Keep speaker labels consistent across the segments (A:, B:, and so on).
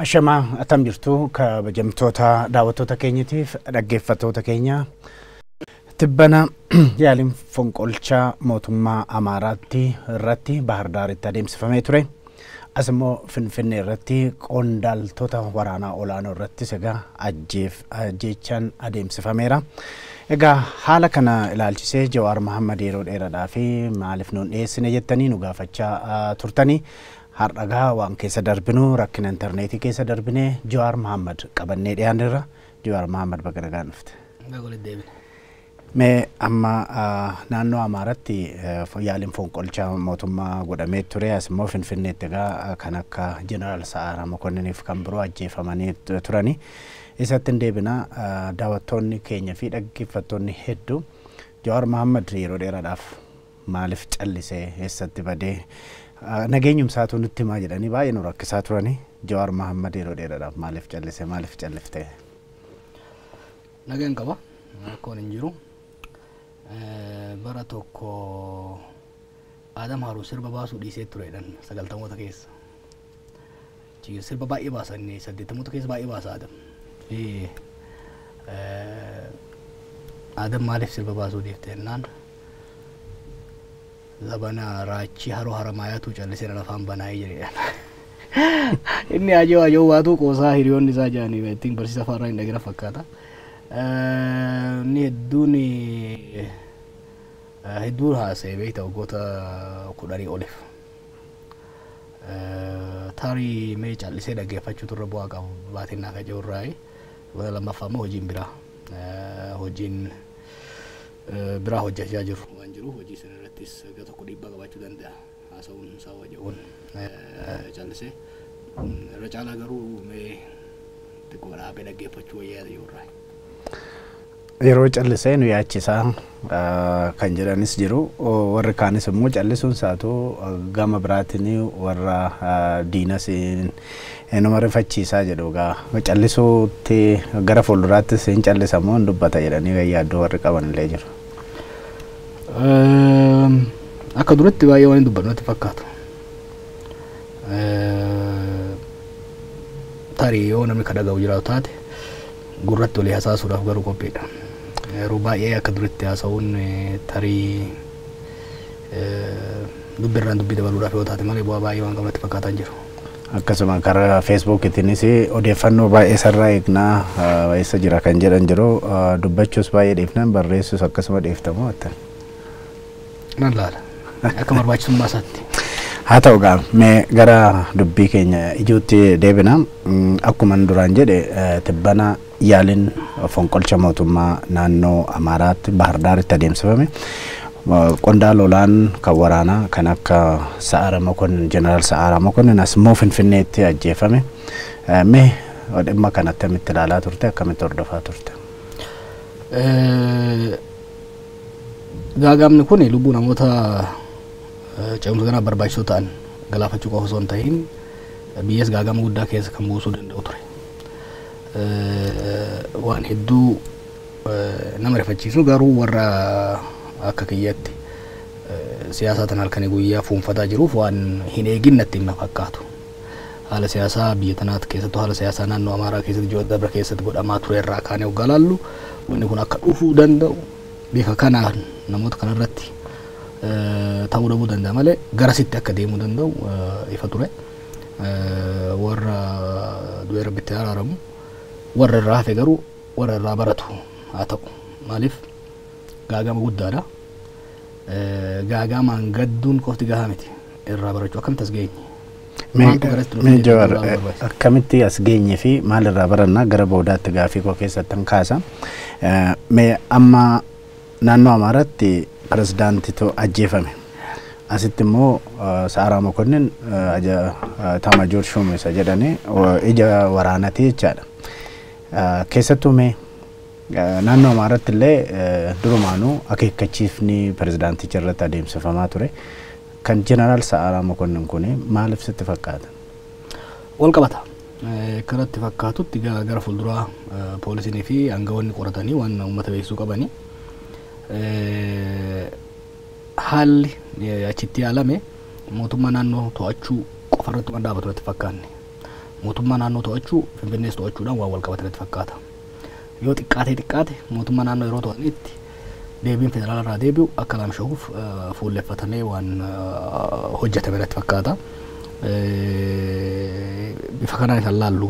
A: Ashamaa, akkam jirtu kabajamtoota daawwattoota keenyatiif dhaggeeffattoota keenya? Tibbana yaaliin fonqolchaa mootummaa Amaaraatti irratti Bahar Daaritti adeemsifamee ture. As immoo Finfinnee irratti qondaaltota waraanaa olaanoo irrattis egaa ajjeechaan adeemsifameera. Egaa haala kana ilaalchisee Jawaar Mohammad yeroo dheeraadhaa fi maaliif nuun dhiyeessine jettanii nu gaafachaa turtanii, har'agaa waan keessa darbinu rakkina intarneetii keessa darbinee Jawaar Mohammad qabannee dhiyaanirra. Jawaar Mohammad, baga nagaan dhufte. Mee amma naannoo Amaaratti yaaliin fonqolchaa mootummaa godhamee ture, as immoo Finfinneetti egaa kan akka Jeneraal Sa'aaraa Mokonniiniif kan biroo ajjeefamanii turani. Isatti hin deebina. Daawwattoonni keenya fi dhaggeeffattoonni hedduu Jawaar Mohammad yeroo dheeraadhaaf maaliif callisee, eessatti badee, nageenyumsaatu nutti himaa jedhanii baay'ee nu rakkisaa turani. Jawaar Mohammad yeroo dheeraadhaaf maaliif callisee, maaliif callifte?
B: Nagaan qaba. Rakkoon hin jiru. Bara tokko Adam Haruu sirba baasuu dhiisee turedhan 90moota keessa. Sirba baay'ee baasan, 80moota keessa baay'ee baasa Adam. Adam maaliif sirba baasuu dhiifte jennaan, zabana raachii haroo haramaayaatu callisee lafaan banaayee jedhedhan. Inni ajoo ajoo waatu qoosaa hiriyoonni isaa jedhanii ittiin barsiisa afaarraa hin dhagina fakkaata. Inni hedduun hedduun haasa'e beekta waggoota 10 oliif. Tarii mee callisee dhaggeeffachuutu irra bu'aa qabu baatiin naa kaja'u irraayi. Lammaffaa immoo hojiin biraa hojjechaa jiru waan jiru, hojii sana irrattis gara tokko dhiibbaa qabaachuu danda'a. Haasa'uun isaa waja'uun callisee. Irra caalaa garuu mee xiqqoo dhaabee dhaggeeffachuu wayyaa jiru irraayi.
A: Yeroo callisee nu yaachisaa kan jedhanis jiru. Warri kaanis immoo callisuun isaatu gama biraatiin warra diinas nama rifachiisaa jedhu. Egaa callisuutti gara fuulduraattis hin callisamoo hin dubbata jedhanii yaaddoo warri qaban illee jiru.
B: Akka duratti baay'ee waan hin dubbannu natti fakkaatu. Tarii yoo namni ka dhaga'u jiraatu taate gurratti walii hasaasuudhaaf garuu qophiidha. Yeroo baay'ee akka duritti haasa'uun tarii dubbi irraan dubbii dabaluudhaaf yoo taate malee bu'aa baay'ee waan qabu natti fakkaataa hin jiru.
A: Akkasuma karaa Feesbuukiitiinis odeeffannoo baay'ee sarraa eegnaa, eessa jira kan jedhan jiru. Dubbachuus baay'ee dhiifnan, barreessus akkasuma dhiiftamu attan.
B: Nan laala. Akka barbaachisummaa isaatti.
A: Haa ta'u gaa, mee gara dubbii keenya ijootti deebina. Akkuma duraan jedhe, tibbana yaaliin fonqolcha mootummaa naannoo Amaaraatti Bahar Daaritti adeemsifame. Qondaala olaan kan waraanaa kan akka Sa'aara Mokonnin, Jeneraal Sa'aara Mokonnin as immoo Finfinneetti ajjeefame. Mee dhimma kana akkamitti ilaalaa turte, akkamitti hordofaa turte?
B: Gaagaamni kun lubbuu namoota ce'umsa kanaaf barbaachisoo ta'an galaafachuu qofa osoo hin ta'in biyyas gaagama guddaa keessa kan buusuu danda'u ture. Waan hedduu nama rifachiisu garuu warra akka kiyyatti siyaasaa tan halkanii guyyaa fuunfataa jiruuf waan hin eegin natti hin fakkaatu. Haala siyaasaa biyya tanaatti, keessattuu haala siyaasaa naannoo Amaaraa keessatti ji'oota dabra keessatti godhamaa ture irraa kaanee hoggaa laallu, wanni kun akka dhufuu danda'u bifa kanaan namoota kanarratti ta'uu dhabuu danda'a malee garasitti akka deemuu danda'u ifa ture. Warra du'ee Rabbitti araaramu, warra irraa hafe garuu warra irraa baratu haa ta'u. Maaliif, gaagama guddaadha. Gaagamaan gadduun qofti gahaa miti. Irraa barachuu, akkamitti as geenye?
A: Mee Jawaar, akkamitti as geenye fi maalirraa barannaa gara boodaatti gaafii koo keessatti kan kaasa. Mee amma naannoo Amaaraatti pirezidaantitu ajjeefame. Asitti immoo Sa'aaraa Mokonnin Taamajoor Shuum isa jedhanii ija waraanaati jechaadha. Keessattuu mee naannoo Amaaraatti illee durumaanuu akeekkachiifni pirezidaanticha irratti adeemsifamaa ture. Kan Jeneraal Sa'aaraa Mokonnin kun maaliif sitti fakkaata?
B: Wal qabata. Kanatti fakkaatutti gara fuulduraa poolisiinii fi aangawoonni qoratanii waan uummata beeksisuu qabanii. Haalli achitti yaalame mootummaa naannoo to'achuu qofa irratti waan dhaabatu natti fakkaanne. Mootummaa naannoo to'achuu, Finfinnees to'achuudhaan waan wal qabatanitti fakkaata. Yoo xiqqaatee xiqqaate mootummaa naannoo yeroo to'atanitti deebiin federaala irraa deebi'u akka laamsha'uuf fuulleffatamee waan hojjetame natti fakkaata. Bifa kanaan kan laallu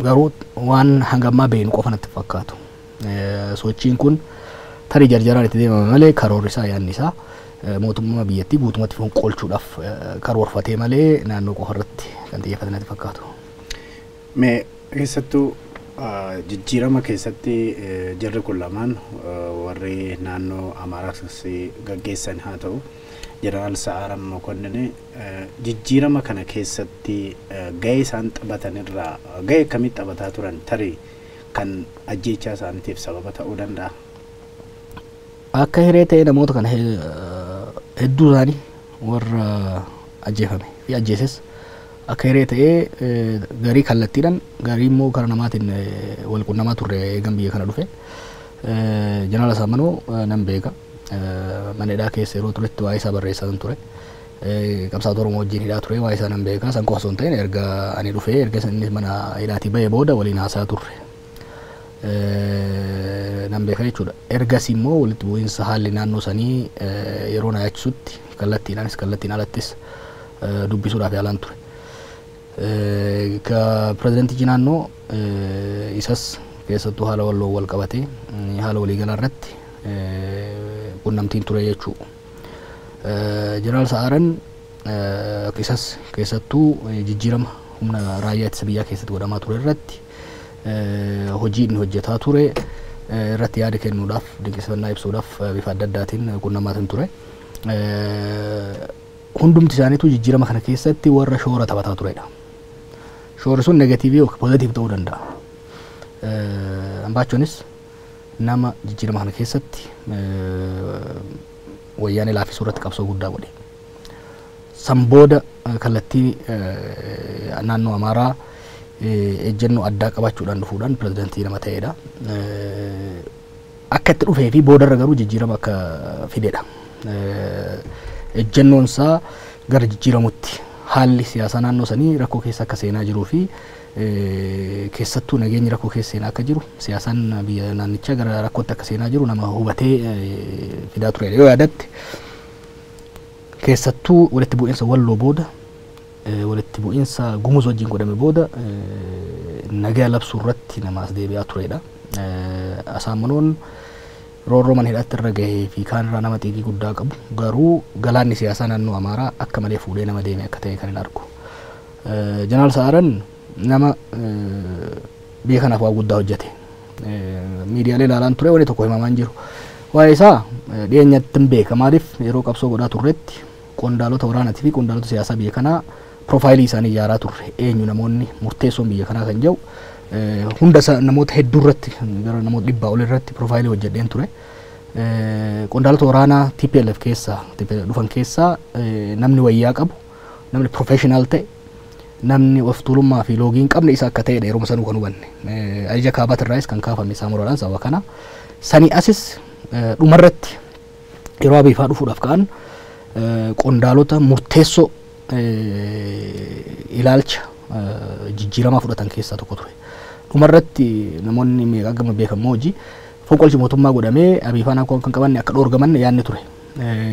B: garuu waan hangammaa beeknu qofa natti fakkaatu. Sochiin kun tarii jarjaraan itti deemame malee karoorri isaa, yaadni isaa mootummaa biyyattii guutumatti fonqolchuudhaaf karoorfatee malee naannoo qofa irratti kan xiyyeeffate natti fakkaatu.
A: Mee keessattuu jijjiirama keessatti jarri kun lamaan, warri naannoo Amaaraas gaggeessan haa ta'u, Jeneraal Sa'aaran Mokonnin, jijjiirama kana keessatti gahee isaan taphatan irraa gahee akkamii taphataa turan, tarii kan ajjeechaa isaaniitiif sababa ta'uu danda'a?
B: Akka hiree ta'ee namoota kana hedduu isaanii warra ajjeefame fi ajjeeses akka hiree ta'ee garii kallattiidhaan, garii immoo karaa namaatiin wal qunnamaa turre eegan biyya kana dhufe. Jeneraal Asaamanoo nan beeka. Mana hidhaa keessa yeroo turetti waa'ee isaa barreessaa ture. Qabsaa'ota Oromoo wajjin hidhaa ture, waa'ee isaa nan beeka. San qofa osoo hin ta'in erga ani dhufee, erga inni mana hidhaatii bahee booda waliin haasaa turre. Nan beeka jechuudha. Ergasii immoo walitti bu'iinsa haalli naannoo sanii yeroo na yaachisutti kallattiidhaanis kallattiin alattis dubbisuudhaaf yaalaan ture. Ka pirezidantichi naannoo isas keessattuu haala walloo wal qabatee haala waliigalaa irratti qunnamtiin ture jechuudha. Jeneraal Sa'aaran isas keessattuu jijjiirama humna raayyaa ittisa biyyaa keessatti godhamaa ture irratti, hojii inni hojjetaa ture irratti yaada kennuudhaaf, dinqisiifannaa ibsuudhaaf bifa adda addaatiin qunnamaatiin ture. Hundumti isaaniitu jijjiirama kana keessatti warra shoora taphataa turedha. Shoorri sun negative yookiin positive ta'uu danda'a. Ambaachonis nama jijjiirama kana keessatti Wayyaanee laaffisuu irratti qabsoo guddaa godhe. San booda kallattii naannoo Amaaraa ejjennoo addaa qabaachuudhaan dhufuudhaan pirezidantii nama ta'edha. Akka itti dhufee fi boodarra garuu jijjiirama akka fidedha. Ejjennoon isaa gara jijjiiramutti, haalli siyaasaa naannoo sanii rakkoo keessa akka seenaa jiruu fi keessattuu nageenyi rakkoo keessa seenaa akka jiru, siyaasaan biyya naannichaa gara rakkootti akka seenaa jiru nama hubatee fidaa turedha. Yoo yaadatte, keessattuu walitti bu'iinsa Walloo booda, walitti bu'iinsa Gumuz wajjin godhame booda nagaa labsuu irratti nama as deebi'aa turedha. Asaamanoon roorroo mana hidhaatti irra gahee fi kaan irraa nama xiiqii guddaa qabu, garuu galaanni siyaasaa naannoo Amaaraa akka malee fuudhee nama deeme akka ta'e kan hin argu. Jeneraal Sa'aaran nama biyya kanaaf waa guddaa hojjete. Miidiyaalee ilaalaan ture, wanni tokko himamaa hin jiru. Waa'ee isaa dhiyeenyatti hin beeka. Maaliif, yeroo qabsoo godhaa turretti qondaalota waraanaatii fi qondaalota siyaasaa biyya kanaa profaayilii isaanii ijaaraa turre. Eenyu namoonni murteessoon biyya kanaa kan jedhu hunda namoota hedduu irratti, gara namoota 100 ol irratti profaayilii hojjedheen ture. Qondaalota waraanaa TPLF keessaa dhufan keessaa namni wayyaa qabu, namni professional ta'e, namni of tuulummaa fi loogii hin qabne isa akka ta'edha yeroo sanuu kan hubanne. Ajaja kaabatirraayis kan kaafame Saamoraadhaan sababa kana. Sanii asis dhumarratti yeroo Abiy fa'aa dhufuudhaaf ka'an qondaalota murteessoo ilaalcha jijjiiramaa fudhatan keessaa tokko ture. Dhumarratti namoonni meeqa gama beekamoo hojii fonqolchi mootummaa godhamee Abiy fa'aan akka kan qabanne akka dhoorgaman yaadni ture.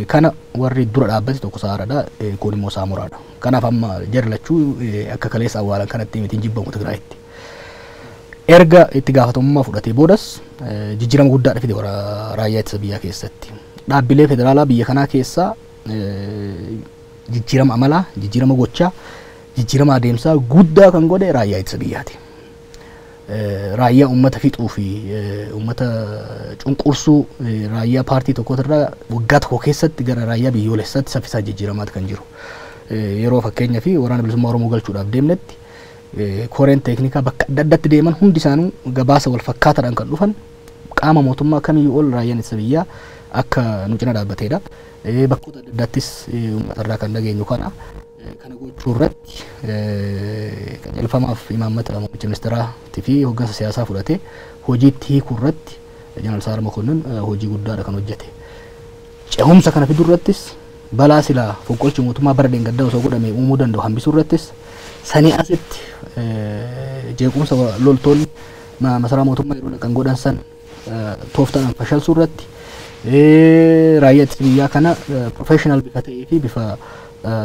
B: Kana warri dura dhaabbate tokko Saaradha, kun immoo Saamoraadha. Kanaaf amma jarri lachuu akka kaleessa awwaalan kanatti miti hin jibbamu Tigraayitti. Erga itti gaafatamummaa fudhatee boodas jijjiirama guddaa fide warra raayyaa ittisa biyyaa keessatti. Dhaabbilee federaalaa biyya kanaa keessaa jijjiirama amalaa, jijjiirama gochaa, jijjiirama adeemsaa guddaa kan godhe raayyaa ittisa biyyaati. Raayyaa uummata fixuu fi uummata cunqursuu, raayyaa paartii tokkootirraa waggaa tokko keessatti gara raayyaa biyyoolessaatti saffisaan jijjiiramaati kan jiru. Yeroo fakkeenyaa fi Waraana Bilisummaa Oromoo galchuudhaaf deemnetti koreen teeknikaa bakka adda addaatti deeman hundi isaanii gabaasa wal fakkaataadhaan kan dhufan qaama mootummaa kamiyyuu ol raayyaan ittisa biyyaa akka nu cina dhaabbateedha. Bakkoota adda addaattis uummatarraa kan dhageenyu kana. Kana gochuu irratti qajeelfamaaf imaammata muummicha ministeeraatii fi hooggansa siyaasaa fudhatee hojiitti hiikuu irratti Jeneraal Saara Mokonnin hojii guddaadha kan hojjete. Cehumsa kana fiduu irrattis, balaa silaa fonqolchi mootummaa bara dheengaddaa osoo godhame uumuu danda'u hambisuu irrattis Sanii asitti jeequmsa loltoonni masaraa mootummaa yeroo dhaqan godhan san tooftaadhaan fashalsuu irratti, raayyaa ittisa biyyaa kana professional bifa ta'ee fi bifa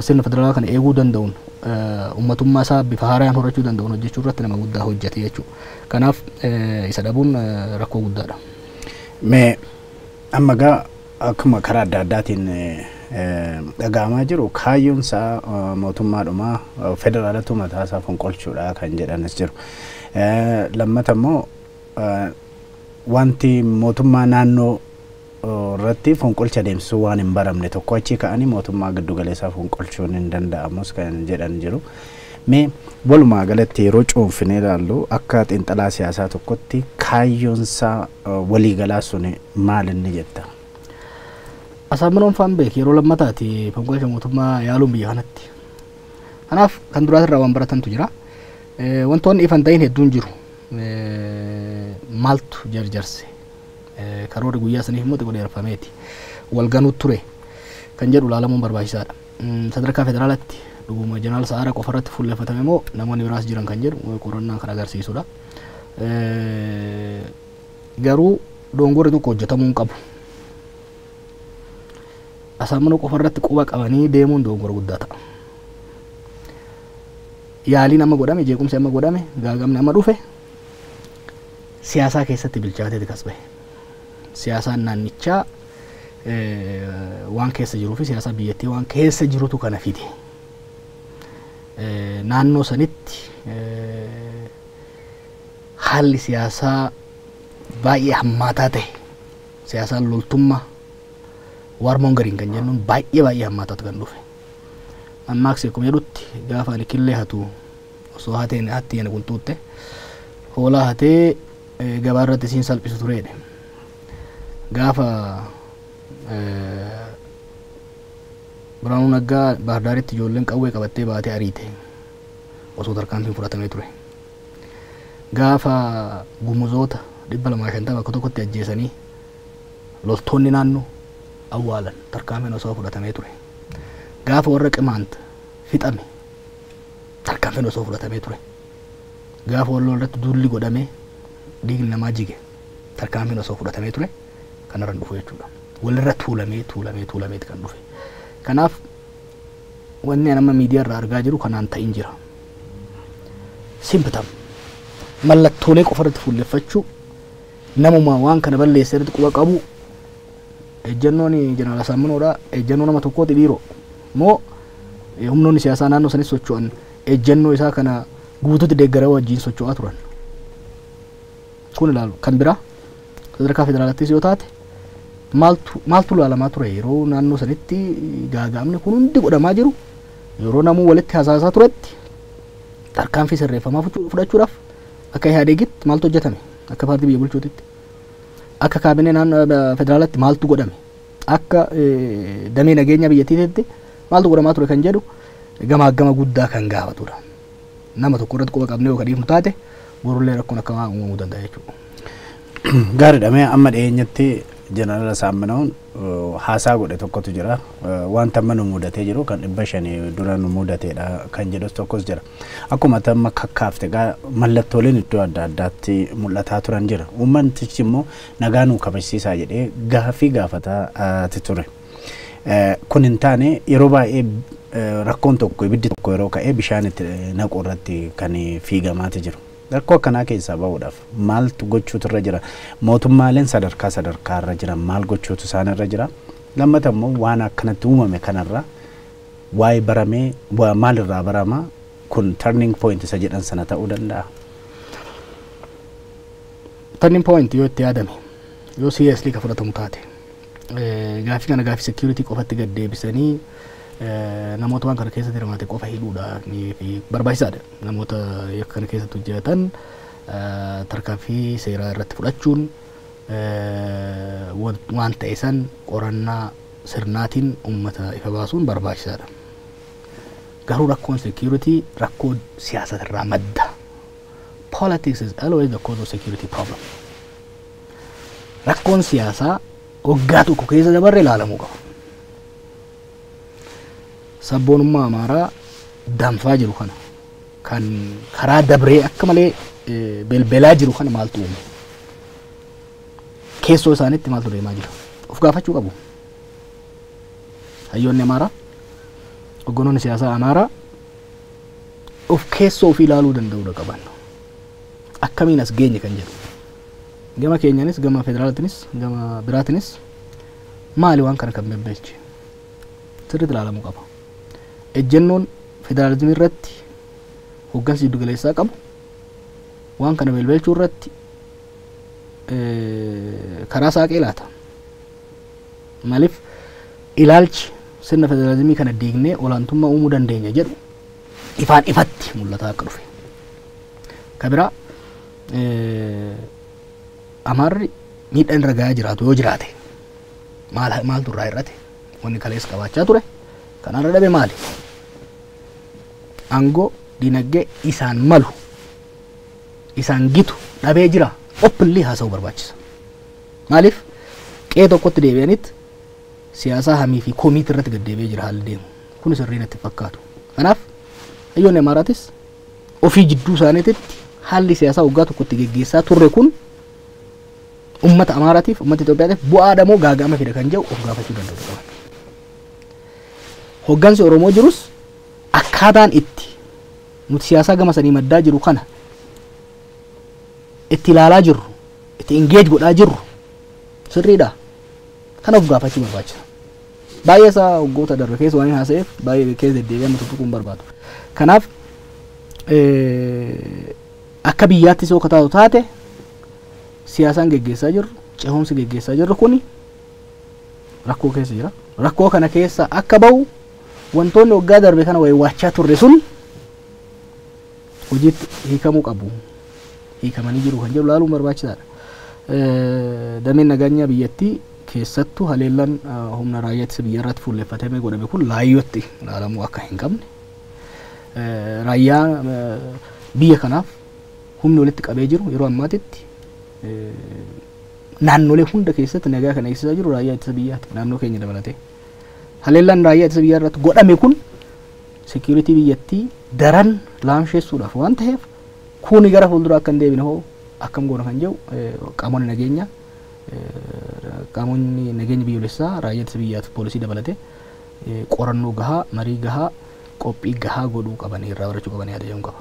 B: sirna federaalaa kana eeguu danda'uun, uummatummaa isaa bifa haaraan horachuu danda'uun hojjechuu irratti nama guddaa hojjete jechuudha. Kanaaf isa dhabuun rakkoo guddaadha.
A: Mee amma gaa akkuma karaa adda addaatiin dhaga'amaa jiru, kaayyoon isaa mootummaadhuma federaalatu mataa isaa fonqolchuudha kan jedhanis jiru. Lammata immoo wanti mootummaa naannoo irratti fonqolcha adeemsisuu waan hin baramne tokko, achii ka'anii mootummaa giddugaleessaa fonqolchuun hin danda'amus kan jedhan jiru. Mee walumaa galatti yeroo cuunfinee ilaallu, akka xiinxalaa siyaasaa tokkotti kaayyoon isaa waliigalaa sun maal inni jetta?
B: Asaamminoon faan beek yeroo lammataati fonqolcha mootummaa yaaluun biyya kanatti. Kanaaf kan duraatirraa waan baratantu jira. Wantoonni ifan ta'in hedduun jiru. Maaltu jarjarse? Karoorri guyyaa saniif immoo xiqqoo dheerfameeti. Wal ganuu ture kan jedhu ilaalamuun barbaachisaadha. Sadarkaa federaalaatti dhuguma jeneraal Sa'aara qofa irratti fuulleffatame moo namoonni biraas jiran kan jedhu qorannaan kan agarsiisudha. Garuu dongorri tokko hojjetamuu hin qabu. Asaammino qofa irratti quba qabanii deemuun dongora guddaa ta'a. Yaaliin amma godhame, jeequmsi amma godhame, gaagamni amma dhufe siyaasaa keessatti bilchaateeti kas bahe. Siyaasaan naannichaa waan keessa jiruu fi siyaasa biyyattii waan keessa jirutu kana fide. Naannoo sanitti haalli siyaasaa baay'ee hammaataa ta'e, siyaasaan loltummaa, warmongering kan jennuun, baay'ee baay'ee hammaataatu kan dhufe. Mammaaksi akkuma jedhutti, gaafa ani killee hatu osoo hateen hatti ani qulxuutte hoolaa hatee gabaa irratti isiin salphisu tureedhe. Gaafa Birhaanuu Naggaa Baahirdaaritti ijoolleen qawwee qabattee baatee ariite osoo tarkaanfiin fudhatamee ture. Gaafa gumuzoota 250 bakka tokkotti ajjeesanii loltoonni naannoo awwaalan tarkaanfiin osoo fudhatamee ture. Gaafa warra Qimaant fixame tarkaanfiin osoo fudhatamee ture. Gaafa Walloo irratti duulli godhamee dhiigni namaa jige tarkaanfiin osoo fudhatamee ture kanarra hin dhufu jechuudha. Walirra tuulamee tuulamee tuulameeti kan dhufe. Kanaaf wanni ani amma miidiyaa irraa argaa jiru kanaan ta'in jira. Symptom mallattoolee qofa irratti fuulleffachuu, namuma waan kana balleesse irratti quba qabu, ejjennoon jeneraal Asaamminoodha ejjennoo nama tokkooti dhiiroo moo humnoonni siyaasaa naannoo sanis socho'an ejjennoo isaa kana guutuutti deeggaree wajjin socho'aa turan. Kun ilaalu kan biraa sadarkaa federaalattis yoo taate maaltu maaltu ilaalamaa ture yeroo naannoo sanitti gaaga'amni kun hundi godhamaa jiru, yeroo namuu walitti hasaasaa turetti tarkaanfii sirreeffamaa fudhachuudhaaf akka Ihaadegitti maaltu hojjetame, akka paartii biyya bulchuutitti, akka kaabinee naannoo federaalatti maaltu godhame, akka damee nageenya biyyattiitti maaltu godhamaa ture kan jedhu gamaa gama guddaa kan gaafatudha. Nama tokko irratti quba qabnee yoo dhiifnu taate borullee rakkoon akkamaa uumamuu danda'a jechuudha.
A: Gaariidha. Mee amma dhiyeenyatti jeneraal Asaamminoon haasaa godhe tokkotu jira. Wanta amma nu mudatee jiru kan 500 dura nu mudateedha kan jedhus tokkos jira. Akkuma amma kakkaafte gaa mallattooleen iddoo adda addaatti mul'ataa turan jira. Uummantichi immoo nagaa nuu kabajsiisaa jedhee gaafii gaafataa ture. Kun hin taane, yeroo baay'ee rakkoon tokko, ibiddi tokko yeroo ka'ee bishaan itti naqu irratti kan fiigamaati jiru. Rakkoo akkanaa keessaa bahuudhaaf maaltu gochuutu irra jira? Mootummaaleen sadarkaa sadarkaa irra jiran maal gochuutu isaan irra jira? Lammata immoo waan akkanatti uumame kanarra waa'ee baramee maalirraa barama, kun turning point isa jedhan sana ta'uu danda'a?
B: Turning point yoo itti yaadame, yoo seriously ka fudhatamu taate, gaafii kana gaafii security qofatti gad deebisanii namoota waan kana keessatti hirmaate qofa hidhuudha fi barbaachisaadha. Namoota yakka kana keessatti hojjetan tarkaanfii seeraa irratti fudhachuun, waan ta'e san qorannaa sirnaatiin uummata ifa baasuun barbaachisaadha. Garuu rakkoon security rakkoo siyaasa irraa madda. Politics is always the cause of security problem. Rakkoon siyaasaa waggaa tokko keessa dabarre ilaalamuu qaba. Sabboonummaa Amaaraa danfaa jiru kana Kan karaa dabree akka malee belbelaa jiru kana maaltu uume? Keessoo isaaniitti maaltu deemaa jira? Of gaafachuu qabu. Hayyoonni Amaaraa, hogganoonni siyaasaa Amaaraa of keessoo ofii ilaaluu danda'uudha qaban. Akkamiin as geenye kan jedhu. Gama keenyanis, gama federaalaatiinis, gama biraatiinis maali waan kana kan belbelche? Sirriitti ilaalamuu qaba. Ejjennoon federaalizimii irratti hoggansi jiddu galeessaa qabu waan kana belbelchuu irratti karaa saaqee laata. Maaliif ilaalchi sirna federaalizimii kana diignee olaantummaa uumuu dandeenya jedhu ifaan ifatti mul'ataa akka dhufe. Ka biraa, Amaarri miidhaan irra gahaa jiraatu yoo jiraate, maal maaltu irraa hir'ate? Wanni kaleessa qabaachaa ture kanarra dhabe maali? Aangoo dinagdee isaan malu, isaan gitu dhabee jira, openly haasa'uu barbaachisa. Maaliif qe'ee tokkotti deebi'anitti siyaasaa hamii fi komiitii irratti gaddeebi'ee jira haalli deemu. Kun sirrii natti fakkaatu. Kanaaf hayyoonni Amaaraatis ofii jidduu isaaniititti haalli siyaasaa waggaa tokkotti geggeessaa turre kun ummata Amaaraatiif, ummata Itoophiyaatiif bu'aadha moo gaaga'ama fida kan jedhu of gaafachuu danda'u qaban. Hoggansi Oromoo jirus akkaataan itti nuti siyaasaa gama sanii maddaa jiru kana itti ilaalaa jirru, itti engage godhaa jirru sirriidha. Kana of gaafachuu barbaachisa. Baay'ee isaa waggoota darbe keessa waan hin haasa'eef baay'ee keessa deddeebi'ee amma tuttuquu hin barbaadu. Kanaaf akka biyyaattis yoo kataatu taate, siyaasaan geggeessaa jirru, ce'umsi geggeessaa jirru kuni rakkoo keessa jira. Rakkoo kana keessa akka bahu wantoonni waggaa darbe kana waywaachaa turre sun hojiitti hiikamuu qabu. Hiikamanii jiru kan jedhu ilaaluun barbaachisaadha. Dameen nageenyaa biyyattii keessattuu haleellaan humna raayyaa ittisa biyyaa irratti fuulleffatamee godhame kun laayyootti ilaalamuu akka hin qabne. Raayyaa biyya kanaaf humni walitti qabee jiru, yeroo ammaatitti naannolee hunda keessatti nagaa kan eegsisaa jiru raayyaa ittisa biyyaati, naannoo keenya dabalatee. Haleellaan raayyaa ittisa biyyaa irratti godhame kun security biyyattii daran laamsheessuudhaaf waan ta'eef, kuni gara fuulduraa akka hin deebine hoo akkam goona kan jedhu qaamonni nageenyaa, qaamonni nageenya biyyoolessaa, raayyaa ittisa biyyaatiif poolisii dabalatee qorannoo gahaa, marii gahaa, qophii gahaa godhuu qabanii, irraa barachuu qabanii yaada jedhuun qaba.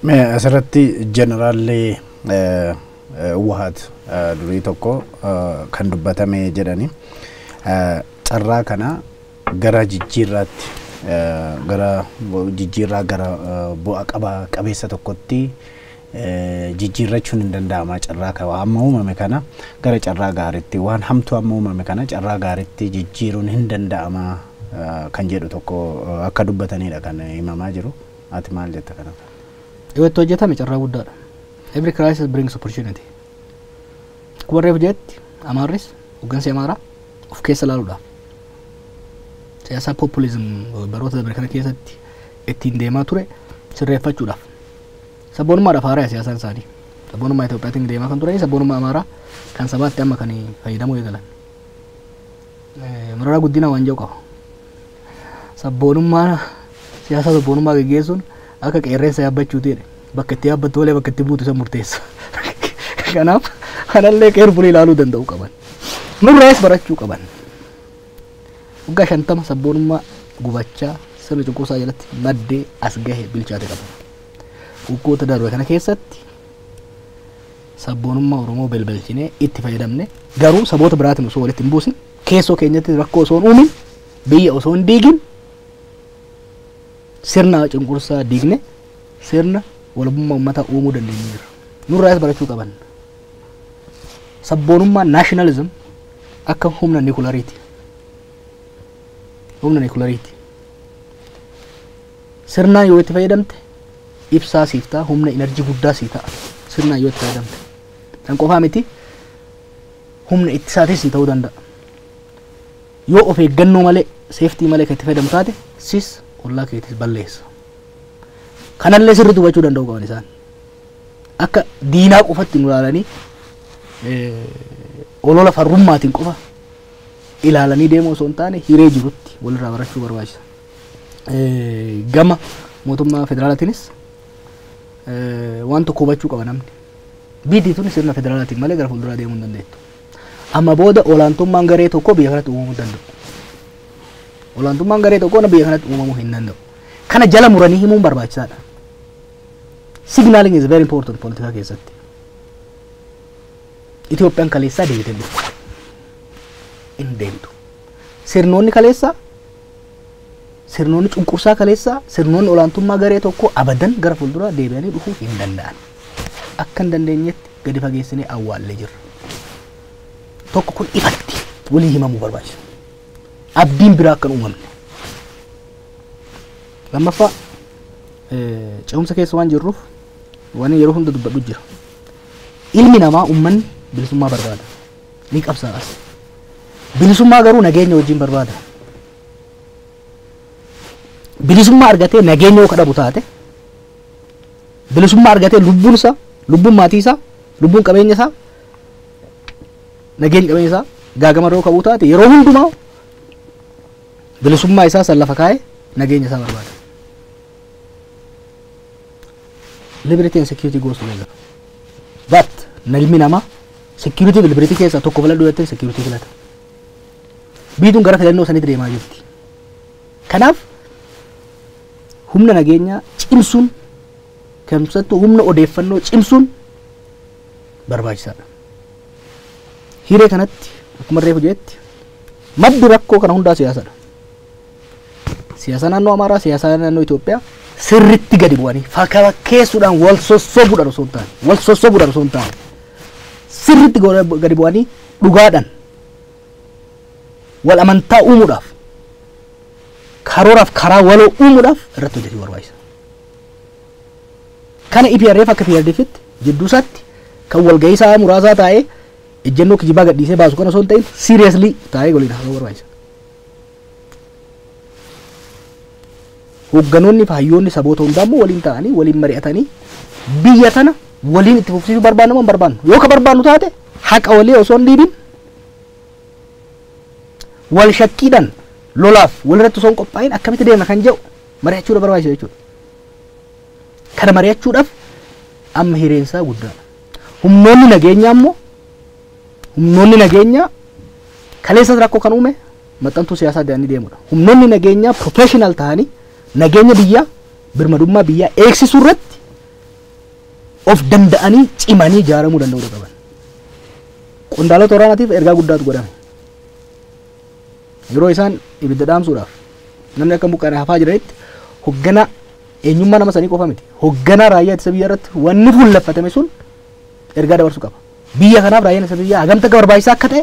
A: Mee asirratti jeneraalli Wahat durii tokko kan dubbatame jedhani, carraa kana gara jijjiirraatti, gara jijjiirraa gara bu'a qaba qabeessa tokkotti jijjiirrachuun hin danda'ama, carraa kana amma uumame kana gara carraa gaariitti, waan hamtuu amma uumame kana carraa gaariitti jijjiiruun hin danda'ama kan jedhu tokko akka dubbatanidha kan himamaa jiru. Ati maal jetta kanaaf?
B: Yoo itti hojjetame carraa guddaadha. Every crisis brings opportunity. Akkuma reefu jetti, Amaarris, hooggansi Amaaraa of keessa ilaaluudhaaf siyaasaa populism baroota dabre kana keessatti ittiin deemaa ture sirreeffachuudhaaf, sabboonummaadhaaf haaraa siyaasaan isaanii, sabboonummaa Itoophiyaatiin deemaa kan turanii, sabboonummaa Amaaraa kan sabaatti amma kan fayyadamuu eegalan. Mararaa Guddinaa waan jedhu qaba. Sabboonummaa, siyaasa sabboonummaa geggeessuun akka qeerrensa yaabbachuuti jedhe. Bakka itti yaabbattu malee bakka itti buutu isa murteessa. Kanaaf kanallee carefully ilaaluu danda'uu qaban. Nurraas barachuu qaban. Waggaa 50 sabboonummaa gubachaa sirna cunqursaa jalatti maddee as gahe bilchaate qaba. Waggoota darbe kana keessatti sabboonummaa Oromoo belbelchinee itti fayyadamne, garuu saboota biraatiin osoo walitti hin buusin, keessoo keenyatti rakkoo osoo hin uumin, biyya osoo hin diigin, sirna cunqursaa diigne sirna walabummaa uummataa uumuu dandeenyeerra. Nurraas barachuu qaban. Sabboonummaa, nationalism, akka humna nikulariiti. Humna nikulariiti. Sirnaan yoo itti fayyadamte ibsaa siif ta'a, humna energy guddaa siif ta'a. Sirnaan yoo itti fayyadamte. Kan qofaa miti, humna ittisaatis sii ta'uu danda'a. Yoo of eeggannoo malee, safety malee kan itti fayyadamu taate, sis ollaa keetis balleessa. Kanallee sirriitti hubachuu danda'uu qaban isaan. Akka diinaa qofatti nu ilaalanii, olola farrummaatiin qofa ilaalanii deemuu osoo hin taane, hiree jirutti walirraa barachuu barbaachisa. Gama mootummaa federaalaatiinis Waan tokko hubachuu qaba namni. Biyyi tun sirna federaalaatiin malee gara fuulduraa deemuu hin dandeettu. Amma booda olaantummaan garee tokko biyya kanatti uumamuu hin danda'u. Olaantummaan garee tokko biyya kanatti uumamuu hin danda'u. Kana jala muranii himuun barbaachisaadha. Signaling is very important politikaa keessatti. Itoophiyaan kaleessaa deebitee hin dhuftu. Hin deemtu. Sirnoonni kaleessaa, sirnoonni cunqursaa kaleessaa, sirnoonni olaantummaa garee tokko abadan gara fuulduraa deebi'anii dhufuu hin danda'an. Akka hin dandeenyetti gadi fageessinee awwaallee jirra. Tokko kun ifatti walii himamuu barbaachisa. Abdiin biraa akka hin uumamne. Lammaffaa, ce'umsa keessa waan jirruuf waan yeroo hunda dubbadhu jira. Ilmi namaa, uummanni bilisummaa barbaada. Ni qabsaa'as. Bilisummaa garuu nageenya wajjin barbaada. Bilisummaa argatee nageenya yoo kadhabu taate, bilisummaa argatee lubbuun isaa, lubbuun maatii isaa, lubbuun qabeenya isaa, nageenya qabeenya isaa gaagama yeroo qabu taate, yeroo hundumaa bilisummaa isaa san lafa kaa'ee nageenya isaa barbaada. Liberty and security goes together. But ilmi namaa security fi liberty keessaa tokko filadhu jettee security filata. Biyyi gara filannoo sanitti deemaa jirti. Kanaaf humna nageenyaa cimsuun, keessattuu humna odeeffannoo cimsuun barbaachisaadha. Hiree kanatti akkuma reefu jetti, maddi rakkoo kana hundaa siyaasadha. Siyaasa naannoo Amaaraa, siyaasa naannoo Itoophiyaa sirritti gadi bu'anii fakkeessuudhaan wal sossobuudhaan osoo hin taane, wal sossobuudhaan osoo hin taane, sirritti gadi bu'anii dhugaadhaan wal amantaa uumuudhaaf, karooraaf karaa waloo uumuudhaaf irratti hojjechuu barbaachisa. Kana EPRDF akka PRDFitti jidduu isaatti kan walgahii isaa muraasaa taa'ee ejjennoo kijibaa gadhiisee baasu kana osoo hin ta'in, seriously taa'ee waliin haasa'uu barbaachisa. Hoogganoonni fi hayyoonni saboota hundaa immoo waliin ta'anii waliin mari'atanii biyya tana waliin itti fufsiisuu barbaannu moo hin barbaannu? Yoo ka barbaannu taate, haqa walii osoo hin dhiibin, wal shakkiidhaan lolaaf walirratti osoo hin qophaa'in akkamitti deemna kan jedhu mari'achuudha barbaachisa jechuudha. Kana mari'achuudhaaf amma hireensaa guddaadha. Humnoonni nageenyaa immoo, humnoonni nageenyaa kaleessas rakkoo kan uume maxxantuu siyaasaa deemanii deemudha. Humnoonni nageenyaa professional ta'anii nageenya biyyaa, birmadummaa biyyaa eegsisuu irratti of danda'anii cimanii ijaaramuu danda'uu qaban. Qondaalota waraanaatiif ergaa guddaatu godhame. Yeroo isaan ibidda dhaamsuudhaaf namni akka buqqaane hafaa jiranitti, hoogganaa eenyummaa nama sanii qofa miti. Hoogganaa raayyaa ittisa biyyaa irratti wanni fuulleffatame sun ergaa dabarsuu qaba. Biyya kanaaf raayyaan ittisa biyyaa hagamta akka barbaachisaa akka ta'e,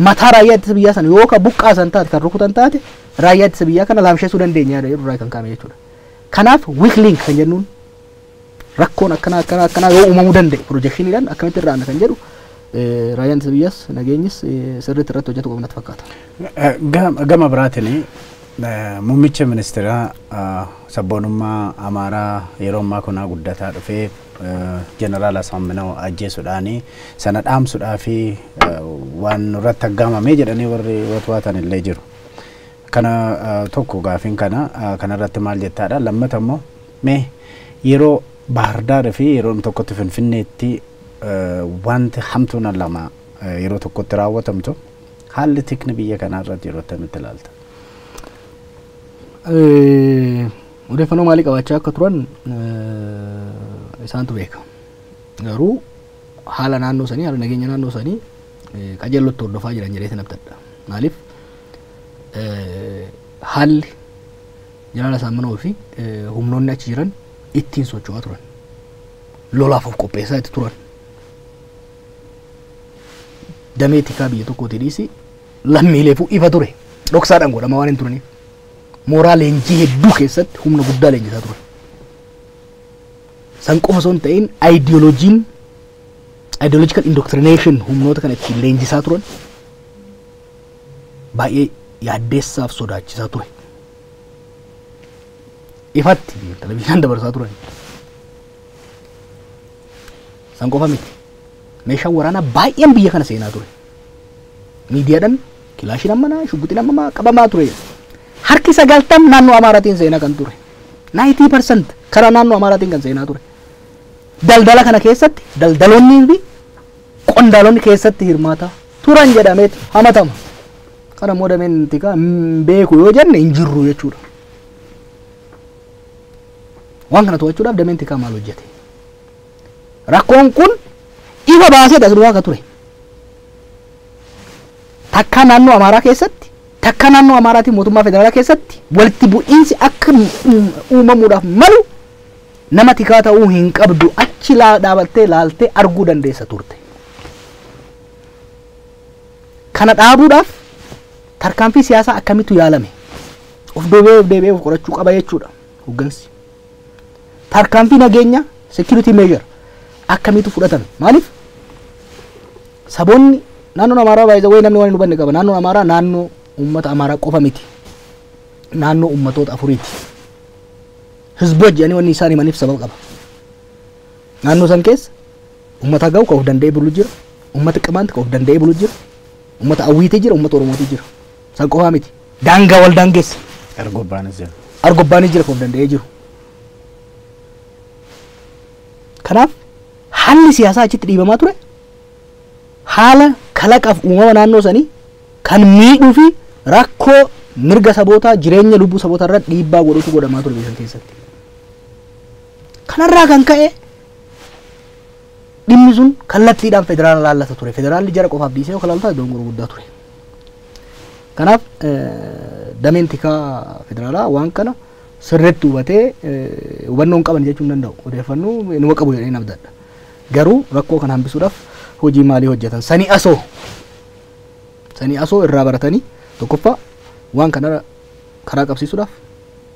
B: mataa raayyaa ittisa biyyaa sana yoo ka buqqaasan taate, kan rukutan taate, raayyaa ittisa biyyaa kana laamsheessuu dandeenya yaada jedhu irraa kan kaa'ame jechuudha. Kanaaf weak link kan jennuun, rakkoon akkanaa akkanaa akkanaa yoo uumamuu danda'e projectioniidhaan akkamitti irraa kan jedhu, raayyaan ittisa biyyaas nageenyis sirriitti irratti hojjetu qabu natti fakkaata.
A: Gama biraatiin muummicha ministeeraa sabboonummaa Amaaraa yeroo ammaa kunaa guddataa dhufee Jeneraal Asaaminaw ajjeesuudhaani sana dhaamsuudhaa fi waan irratti aggaamamee jedhanii warri watwaatan illee jiru. Kana tokko gaafiin kana kanarratti maal jettaadha? Lammata immoo mee yeroo Baahirdaar fi yeroo tokkotti Finfinneetti wanti hamtuun lama yeroo tokkotti raawwatamtu, haalli tikni biyya kanaa irratti yeroo akkamitti ilaalta?
B: Odeeffannoo maalii qabaachaa akka turan isaantu beeka. Garuu haala naannoo sanii, haala nageenya naannoo sanii qajeellotti hordofaa jiran jedhee abdadha. Maaliif, haalli Jeneraal Asaaminoo fi humnoonni achi jiran ittiin socho'aa turan, lolaaf of qopheessaa itti turan, damee tikaa biyya tokkootii dhiisi lammiileefuu ifa ture, dhoksaadhaan godhama waan hin turaniif. Mooraa leenjii hedduu keessatti humna guddaa leenjisaa turan. San qofa osoo hin ta'in, ideoloojiin, ideological indoctrination humnoota kana ittiin leenjisaa turan baay'ee yaaddeessaaf sodaachisaa ture. Ifatti televizyiinaan dabarsaa turan. San qofa miti. Meeshaan waraanaa baay'een biyya kana seenaa ture. Miidiyaadhaan kilaashiin ammanaa, shugguxiin ammamaa qabamaa ture. Harki 90 naannoo Amaaraatiin seenaa kan ture. 90% karaa naannoo Amaaraatiin kan seenaa ture. Daldala kana keessatti daldaloonni fi qondaalonni keessatti hirmaata turan jedhameet hamatama. Kana immoo dameen tikaa hin beeku yoo jenne hin jirru jechuudha. Waan kana to'achuudhaaf dameen tikaa maal hojjete? Rakkoon kun ifa baasee as duwwaa akka ture. Takka naannoo Amaaraa keessatti, takka naannoo Amaaraatiin mootummaa federaalaa keessatti walitti bu'iinsi akka uumamuudhaaf malu nama tikaa ta'uu hin qabdu achi dhaabattee laaltee arguu dandeessa turte. Kana dhaabuudhaaf tarkaanfii siyaasaa akkamittu yaalame? Of deebi'ee of deebi'ee of qorachuu qaba jechuudha hoggansi. Tarkaanfii nageenya security measure akkamitu fudhatame? Maaliif? Saboonni naannoon Amaaraa baay'ee wayii namni waan hin hubanne qaba. Naannoon Amaaraa naannoo uummata Amaaraa qofa miti. Naannoo uummatoota afuriiti. Hizboot jedhanii wanni isaan himaniif sababa qaba. Naannoo san keessa uummata Agaw ka of danda'ee bulu jira. Uummata Qimaant ka of danda'ee bulu jira. Uummata Awwiitii jira. Uummata Oromootii jira. San qofaa miti. Daangaa wal daangeessa.
A: Argobbaanis jira.
B: Argobbaanis jira ka of danda'ee jiru. Kanaaf haalli siyaasaa achitti dhiibamaa ture haala kalaqaaf uumama naannoo sanii kan miidhuu fi rakkoo mirga sabootaa jireenya lubbuu sabootaa irratti dhiibbaa godhutu godhamaa ture biyya san keessatti. Kanarraa kan ka'e dhimmi sun kallattiidhaan federaala laallata ture. Federaalli jara qofaaf dhiisee yoo kalaaltaa dongora guddaa ture. Kanaaf dameen tikaa federaalaa waan kana sirriitti hubatee hubannoo hin qaban jechuu hin danda'u. Odeeffannoo inuma qabu jedhee abdadha. Garuu rakkoo kana hambisuudhaaf hojii maalii hojjetan? Sanii asoo irraa baratanii tokkoffaa waan kana karaa qabsiisuudhaaf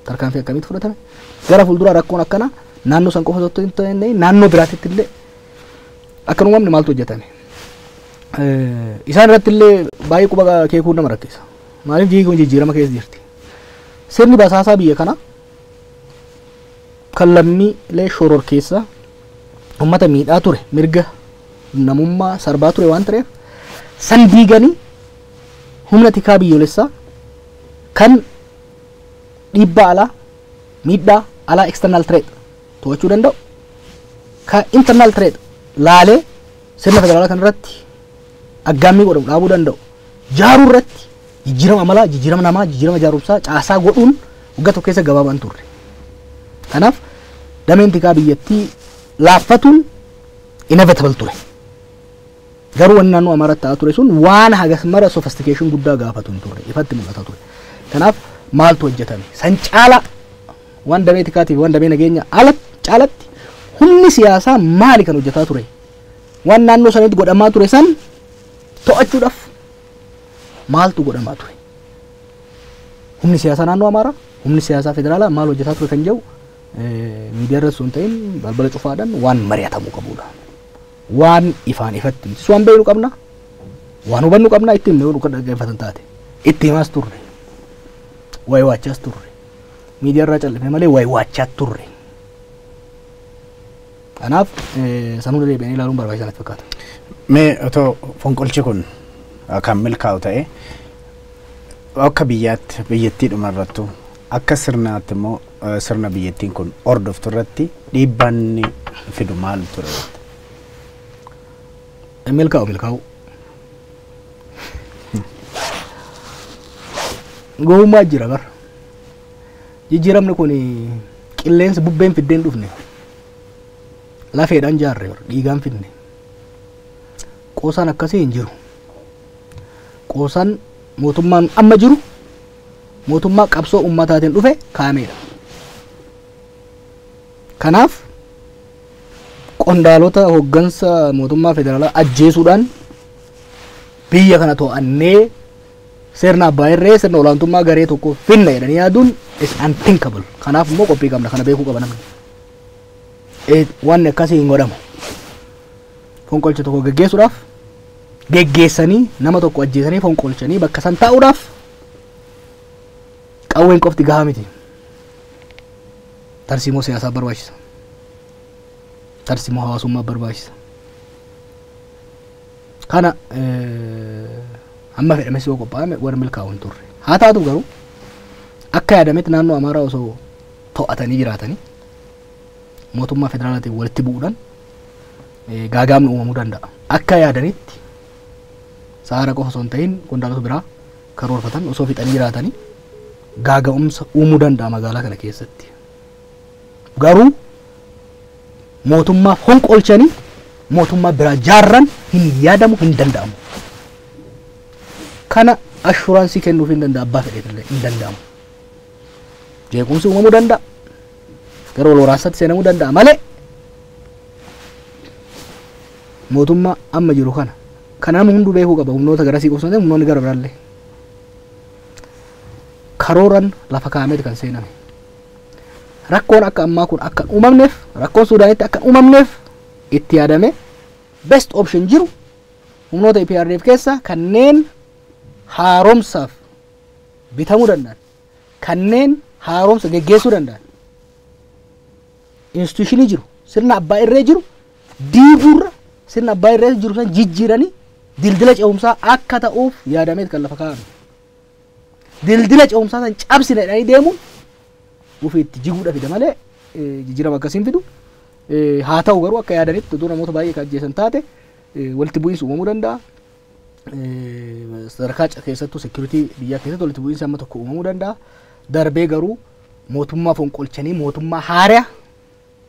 B: tarkaanfii akkamiitu fudhatame? Gara fuulduraa rakkoon akkana naannoo san qofa osoo hin ta'in naannoo biraatitti illee akka hin uumamne maaltu hojjetame? Isaan irratti illee baay'ee quba keekuun nama rakkisa. Maaliif biyyi kun jijjiirama keessa jirti? Sirni basaasaa biyya kanaa kan lammiilee shoror keessa uummata miidhaa ture mirga namummaa sarbaa ture waan ta'eef san diiganii humna tikaa biyyoolessaa kan dhiibbaa alaa miidhaa alaa external threat to'achuu danda'u kan internal threat laalee sirna federaalaa kanarratti aggaammii godhamu dhaabuu danda'u jaaruu irratti jijjiirama amalaa jijjiirama namaa jijjiirama jaarumsaa caasaa godhuun waggaa tokko keessa gabaabaan turre. Kanaaf dameen tikaa biyyattii laaffatuun inevitable ture. Garuu wanni naannoo Amaaraatti ta'aa ture sun waan hagas mara sophistication guddaa gaafatu hin turre ifatti mul'ata ture. Kanaaf maaltu hojjetame? San caala waan damee tikaatiif waan damee nageenya ala caalatti humni siyaasaa maali kan hojjetaa ture? Waan naannoo sanitti godhamaa ture san to'achuudhaaf maaltu godhamaa ture? Humni siyaasaa naannoo Amaaraa, humni siyaasaa federaalaa maal hojjetaa ture kan jedhu miidiyaa irratti osoo hin ta'in balbala cufaadhaan waan mari'atamuu qabudha. Waan ifaan ifatti miti. Waan beeknu qabna, waan hubannu qabna ittiin himne yoo dhaggeeffatan taate. Itti himaas turre. Wayi waachaas turre. Miidiyaa irraa callisne malee wayi waachaa turre. Kanaaf san hunda deebi'anii ilaaluun barbaachisaa natti fakkaata.
A: Mee otoo fonqolchi kun kan milkaa'u ta'e akka biyyaatti biyyattiidhuma irrattu akka sirnaatti immoo sirna biyyattiin kun hordoftu irratti dhiibbaan inni fidu maal ture?
B: Milkaa'u milkaa'u. Gowwummaa jira bara. Jijjiiramni kun qilleensa bubbeen fiddeen dhufne. Lafeedhaan jaarre bara dhiigaan fidne. Qoosaan akkasii hin jiru. Qoosaan mootummaan amma jiru mootummaa qabsoo uummataatiin dhufe kaa'ameedha. Kanaaf qondaalota hoggansa mootummaa federaalaa ajjeesuudhaan biyya kana to'annee sirna abbaa irree sirna olaantummaa garee tokko finna jedhanii yaaduun is unthinkable. Kanaaf immoo qophii qabna kana beekuu qaba namni. Wanni akkasii hin godhamu. Fonqolcha tokko geggeessuudhaaf geggeessanii nama tokko ajjeesanii fonqolchanii bakka san taa'uudhaaf qawween qofti gahaa miti. Tarsiimoo siyaasaa barbaachisa. Tarsiimoo hawaasummaa barbaachisa. Kana amma fedhames yoo qophaa'ame warri milkaa'u hin turre. Haa taatu garuu akka yaadametti naannoo Amaaraa osoo to'atanii jiraatanii mootummaa federaalaatiin walitti bu'uudhaan Gaagaamni uumamuu danda'a. Akka yaadanitti Saara qofa osoo hin ta'in qondaalota biraa karoorfatan osoo fixanii jiraatanii gaaga'umsa uumuu danda'a magaalaa kana keessatti. Garuu mootummaa fonqolchanii mootummaa biraa jaarran hin yaadamu, hin danda'amu. Kana assurance kennuuf hin danda'a, abbaa fedheetillee hin danda'amu. Jeequmsi uumamuu danda'a. Gara wal waraansaatti seenamuu danda'a malee mootummaa amma jiru kana kan nama hunduu beekuu qaba, humnoota garasii qofa osoo hin ta'in humnoonni gara biraallee karooran lafa kaa'ameeti kan seename. Rakkoon akka ammaa kun akka hin uumamneef, rakkoon Suudaanitti akka hin uumamneef itti yaadame best option jiru humnoota EPRDF keessa kanneen haaromsaaf bitamuu danda'an, kanneen haaromsa geggeessuu danda'an, institution jiru, sirna abbaa irree jiru diiguurra sirna abbaa irree jiru san jijjiiranii dildila ce'umsaa akka ta'uuf yaadameet kan lafa kaa'ame. Dildila ce'umsaa san cabsina jedhanii deemuun ofiitti jiguudha fida malee jijjiirama akkasiin fidu. Haa ta'u garuu akka yaadanitti utuu namoota baay'ee kan ajjeesan taate walitti bu'iinsi uumamuu danda'a. Sadarkaa keessattuu security biyyaa keessatti walitti bu'iinsi amma tokko uumamuu danda'a. Darbee garuu mootummaa fonqolchanii mootummaa haaraa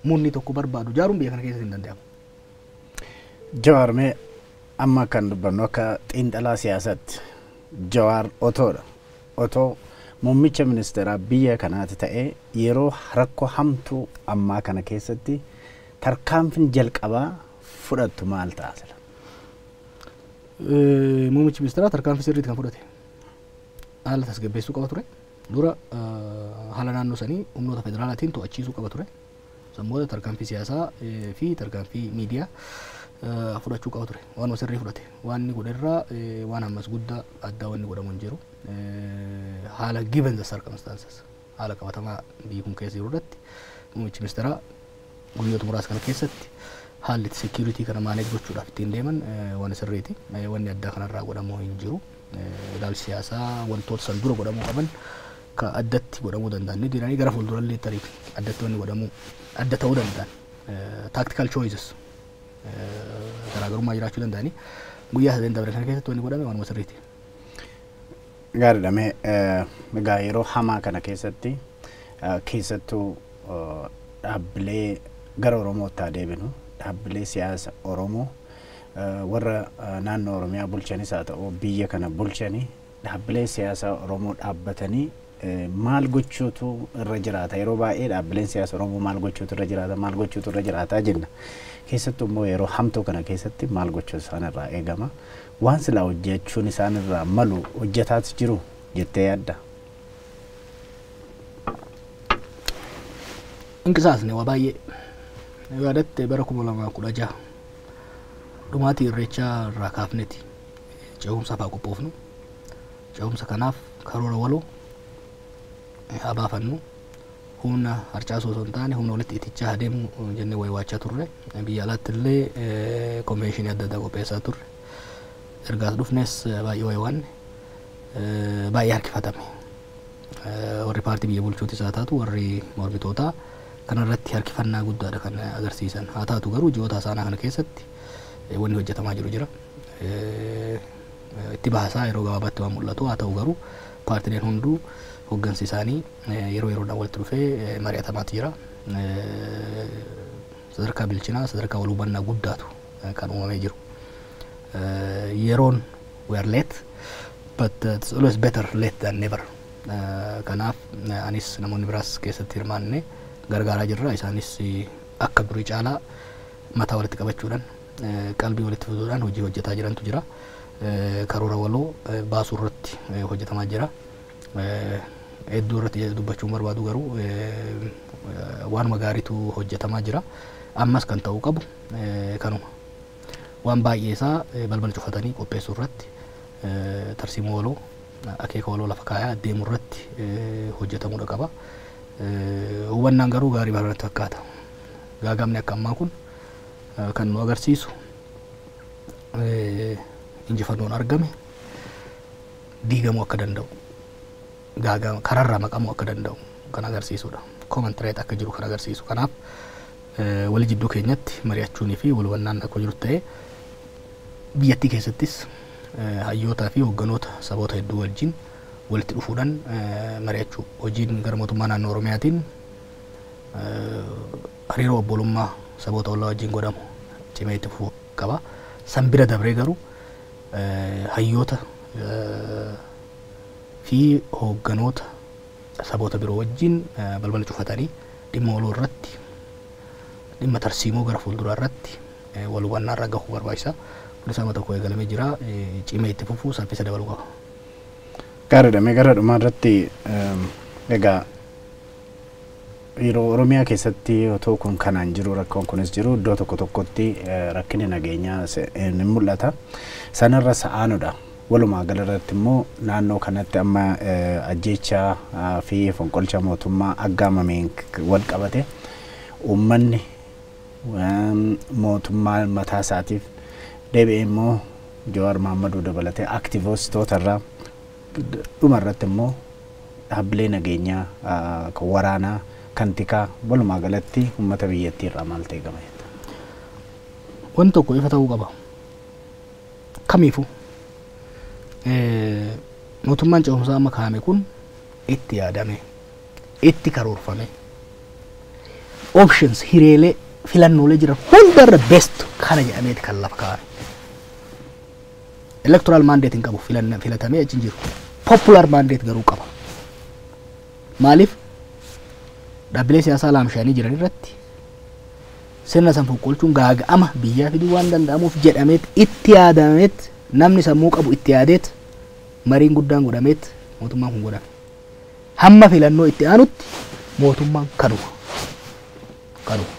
B: murni tokko barbaadu ijaaruun biyya kana keessatti hin danda'amu.
A: Jawaar, mee amma kan dubbannu akka xiinxalaa siyaasaatti Jawaar otoodha. Otoo muummicha ministeeraa biyya kanaati ta'ee yeroo rakkoo hamtuu ammaa kana keessatti tarkaanfiin jalqabaa fudhattu maal ta'a sila?
B: Muummichi ministeeraa tarkaanfii sirriitti kan fudhate. Haala tasgabbeessuu qaba ture. Dura haala naannoo sanii humnoota federaalaatiin to'achiisuu qaba ture. San booda tarkaanfii siyaasaa fi tarkaanfii miidiyaa fudhachuu qaba ture. Waanuma sirrii fudhate. Waan inni godhe irraa waan ammas guddaa addaa wanni godhamu hin jiru. Haala given the circumstances, haala qabatamaa biyyi kun keessa jiru irratti muummichi ministeeraa guyyoota muraasa kana keessatti haalli security kana manage gochuudhaaf ittiin deeman waan sirriiti. Wanni addaa kanarraa godhamu hin jiru. Ilaalchi siyaasaa wantoota san dura godhamuu qaban ka addatti godhamuu danda'an ni jiranii, gara fuuldurallee tarii addatti wanni godhamuu adda ta'uu danda'an tactical choices garaagarummaa jiraachuu danda'anii guyyaa sadeen dabre kana keessatti wanni godhame waanuma sirriiti.
A: Gaariidha. Mee egaa yeroo hamaa kana keessatti keessattuu dhaabbilee gara Oromootti haa deebinu, dhaabbilee siyaasa Oromoo warra naannoo Oromiyaa bulchanis haa ta'u biyya kana bulchanii dhaabbilee siyaasaa Oromoo dhaabbatanii maal gochuutu irra jiraata? Yeroo baay'ee dhaabbileen siyaasa Oromoo maal gochuutu irra jiraata, maal gochuutu irra jiraata jenna. Keessattuu immoo yeroo hamtuu kana keessatti maal gochuu isaan irraa eegama? Waan silaa hojjechuun isaan irraa malu hojjetaas jiru jettee yaadda?
B: Inqisaasne waa baay'ee. Yaadatte, bara 2016 dhumaatii Irreechaa irraa kaafneti ce'umsaaf haa qophoofnu. Ce'umsa kanaaf karoora waloo haa baafannu. Humna harcaasoo osoo hin taane humna walitti itichaa adeemu jennee waywaachaa turre. Biyya alaatti illee convention adda addaa qopheessaa turre. Ergaas dhufnes baay'ee waywaanne, baay'ee harkifatame. Warri paartii biyya bulchuutis haa taatu warri mormitootaa kanarratti harkifannaa guddaadha kan agarsiisan. Haa taatu garuu ji'oota isaanaa kana keessatti wanni hojjetamaa jiru jira. Itti bahasaa yeroo gabaabaatti waan mul'atu, haa ta'u garuu paartileen hunduu hoggansi isaanii yeroo yeroodhaan walitti dhufee mari'atamaatu jira. Sadarkaa bilchinaa, sadarkaa wal hubannaa guddaatu kan uumamee jiru. Yeroon we are late, but it's always better late than never. Kanaaf anis namoonni biraas keessatti hirmaanne gargaaraa jirra. Isaanis akka durii caalaa mataa walitti qabachuudhaan, qalbii walitti fiduudhaan hojii hojjetaa jirantu jira. Karoora waloo baasuu irratti hojjetamaa jira. Hedduu irratti dubbachuun barbaadu garuu waanuma gaariitu hojjetamaa jira. Ammas kan ta'uu qabu kanuma. Waan baay'ee isaa balbala cufatanii qopheessuu irratti, tarsiimoo waloo, akeeka waloo lafa kaayaa deemuu irratti hojjetamuudha qaba. Hubannaan garuu gaarii baranatti fakkaata. Gaagamni akka ammaa kun kan nu agarsiisu injifannoon argame diigamuu akka danda'u, gaagama kararraa maqamuu akka danda'u kan agarsiisudha. Common threat akka jiru kan agarsiisu. Kanaaf Wal jidduu keenyatti mari'achuunii fi wal hubannaan akka jiru ta'ee, biyyattii keessattis hayyootaa fi hoogganoota saboota hedduu wajjin walitti dhufuudhaan mari'achuu, hojiin gara mootummaa naannoo Oromiyaatiin hariiroo obbolummaa saboota ollaa wajjin godhamu cimee itti fufuu qaba. San bira dabree garuu hayyoota fi hoogganoota saboota biroo wajjin balbala cufatanii dhimma waloo irratti, dhimma tarsiimoo gara fuulduraa irratti wal hubannaa irra gahuu barbaachisa. Kunis amma tokko eegalamee jira. Cimee itti fufuu, saffisa dabaluu qaba.
A: Gaariidha. Mee gara dhumaa irratti, egaa yeroo Oromiyaa keessatti otoo kun kanaan jiru, rakkoon kunis jiru, iddoo tokko tokkotti rakkinni nageenyaa ni mul'ata. Sanarra sa'aanudha. Walumaa gala irratti immoo naannoo kanatti amma ajjeechaa fi fonqolcha mootummaa aggaamameen wal qabate uummanni mootummaa mataa isaatiif deebi'ee immoo Jawaar Mahammaduu dabalatee aktivistoota irraa, dhuma irratti immoo dhaabbilee nageenyaa kan waraanaa, kan tikaa, walumaa galatti uummata biyyattii irraa maal eegama jetta?
B: Wanti tokko ifa ta'uu qaba. Kamiifuu mootummaan ce'umsaa amma kaa'ame kun itti yaadame, itti karoorfame, options, hireelee filannoolee jiran hundarra best kana jedhameeti kan lafa kaa'ame. Electoral mandate hin qabu, filatamee achi hin jiru. Popular mandate garuu qaba. Maaliif? Dhaabbilee siyaasaa laamshaanii jiran irratti sirna san fonqolchuun gaaga'ama biyyaa fiduu waan danda'amuuf jedhameet, itti yaadameet, namni sammuu qabu itti yaadeet, mariin guddaan godhameet mootummaan kun godhame. Hamma filannoo itti aanutti mootummaan kanuma. Kanuma.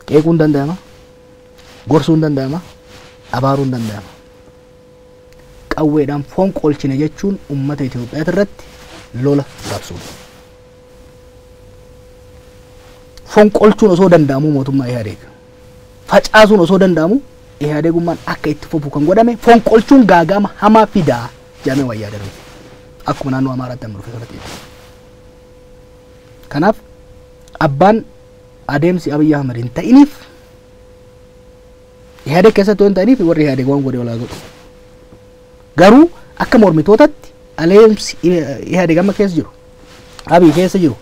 B: Qeequun danda'ama. Gorsuun danda'ama. Abaaruun danda'ama. Qawweedhaan fonqolchine jechuun uummata Itoophiyaa irratti lola labsuudha. Fonqolchuun osoo danda'amu mootummaa Ihaadeeg, facaasuun osoo danda'amu, Ihaadeegummaan akka itti fufu kan godhame fonqolchuun gaagama hamaa fidaa jedhamee waan yaadame. Akkuma naannoo Amaaraatti amma dhufe kanatti. Kanaaf abbaan adeemsi Abiyyi Ahmad hin ta'iniif, Ihaadeeg keessatti hin ta'iniif, warri Ihaadeeg waan godhe walaa godhu. Garuu akka mormitootatti adeemsi Ihaadeeg amma keessa jiru, Abiy keessa jiru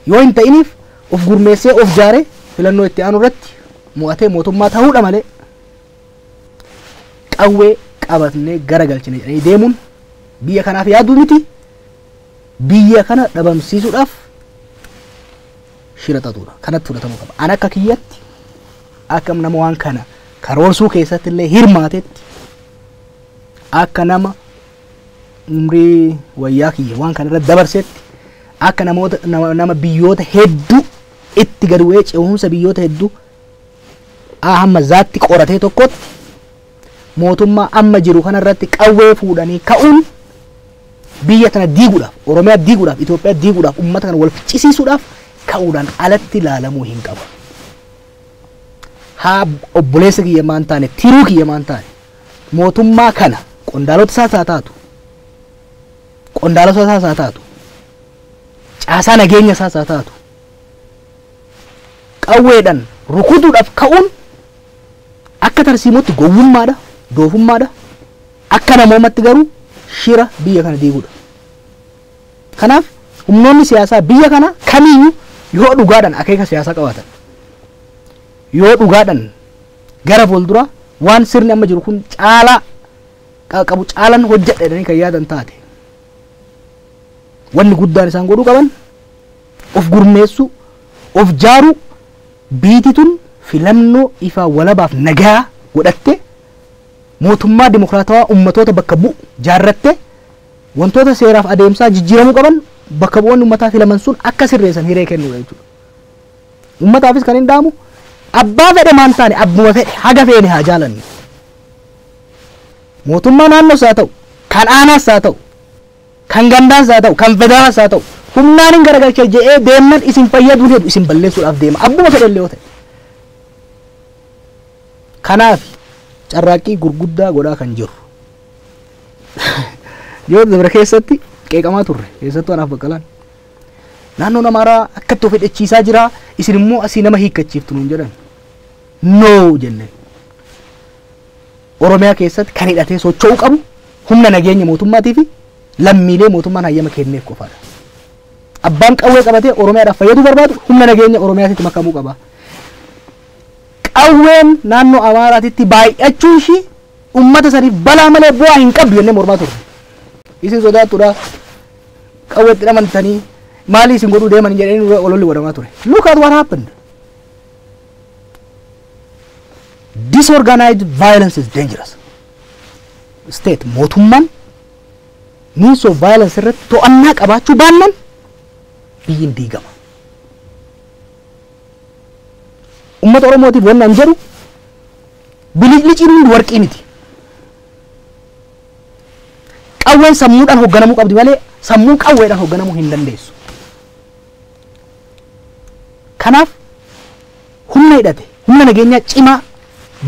B: yoo hin ta'iniif, of gurmeessee of jaaree filannoo itti aanu irratti mo'atee mootummaa ta'uudha malee qawwee qabatnee gara galchine jedhanii deemuun biyya kanaaf yaaduu miti, biyya kana dhabamsiisuudhaaf shira xaxuudha. Kanatti fudhatamuu qaba. An akka kiyyatti, akka nama waan kana karoorsuu keessatti illee hirmaatetti, akka nama umrii wayyaa kiyya waan kana irratti dabarsetti, akka namoota nama biyyoota hedduu itti gad bu'ee ce'umsa biyyoota hedduu hamma zaatti qoratee tokkotti, mootummaa amma jiru kanarratti qawwee fuudhanii ka'uun biyya tana diiguudhaaf, Oromiyaa diiguudhaaf, Itoophiyaa diiguudhaaf, uummata kana wal ficcisiisuudhaaf ka'uudhaan alatti ilaalamuu hin qabu. Haa obboleessa kiyya maan taane, tiruu kiyya maan taane, mootummaa kana qondaalota isaas haa taatu, qondaalota isaas haa taatu, caasaa nageenya isaas haa taatu, qawweedhaan rukutuudhaaf ka'uun akka tarsiimootti gowwummaadha, doofummaadha. Akka namoomatti garuu shira biyya kana diiguudha. Kanaaf humnoonni siyaasaa biyya kana kamiyyuu yoo dhugaadhaan akeeka siyaasaa qabaatan, yoo dhugaadhaan gara fuulduraa waan sirni amma jiru kun caalaa qabu caalan hojjedha jedhanii kan yaadan taate, wanni guddaan isaan godhuu qaban of gurmeessuu, of jaaruu, biiti tun filannoo ifaa walabaaf nagaa godhatte, mootummaa dimokiraatawaa ummatoota bakka bu'u jaarratte, wantoota seeraaf adeemsaa jijjiiramuu qaban bakka bu'oonni ummataa filaman sun akka sirreessan hiree kennuudha jechuudha. Ummataafis kan hin dhaamu, abbaa fedhe maan taane, abbuma fedhe haga feene haa jaalannu. Mootummaa naannoos haa ta'u, kan aanaas haa ta'u, kan gandaas haa ta'u, kan federaalaas haa ta'u, humnaan hin garagalcha jedhee deeman isin fayyaduu hedu isin balleessuudhaaf deema, abbuma fedhe illee yoo ta'e. Kanaaf carraaqqii gurguddaa godhaa kan jiru. Yoo dabre keessatti qeeqamaa turre, keessattuu anaaf Baqqalaan. Naannoon Amaaraa akkatti of hidhachiisaa jira, isin immoo asii nama hiikkachiiftu nuun jedhan. No jenne. Oromiyaa keessatti kan hidhatee socho'uu qabu humna nageenya mootummaatii fi lammiilee mootummaan hayyama kenneef qofaadha. Abbaan qawwee qabatee Oromiyaadhaaf fayyaduu barbaadu humna nageenya Oromiyaatitti makamuu qaba. Qawween naannoo Amaaraatitti baay'achuu ishii uummata saniif balaa malee bu'aa hin qabdu jennee mormaa turre. Isin sodaattuudha, qawweetti dhamantanii maali isin godhuu deeman jedhanii ololli godhamaa ture. Look at what happened. Disorganized violence is dangerous. State mootummaan means of violence irratti to'annaa qabaachuu baannaan biyyi hin diigama. Uummata Oromootiif wanni an jedhu bilicliciin hundi warqii miti. Qawween sammuudhaan hoogganamuu qabdi malee sammuun qawweedhaan hoogganamuu hin dandeessu. Kanaaf humna hidhate, humna nageenyaa cimaa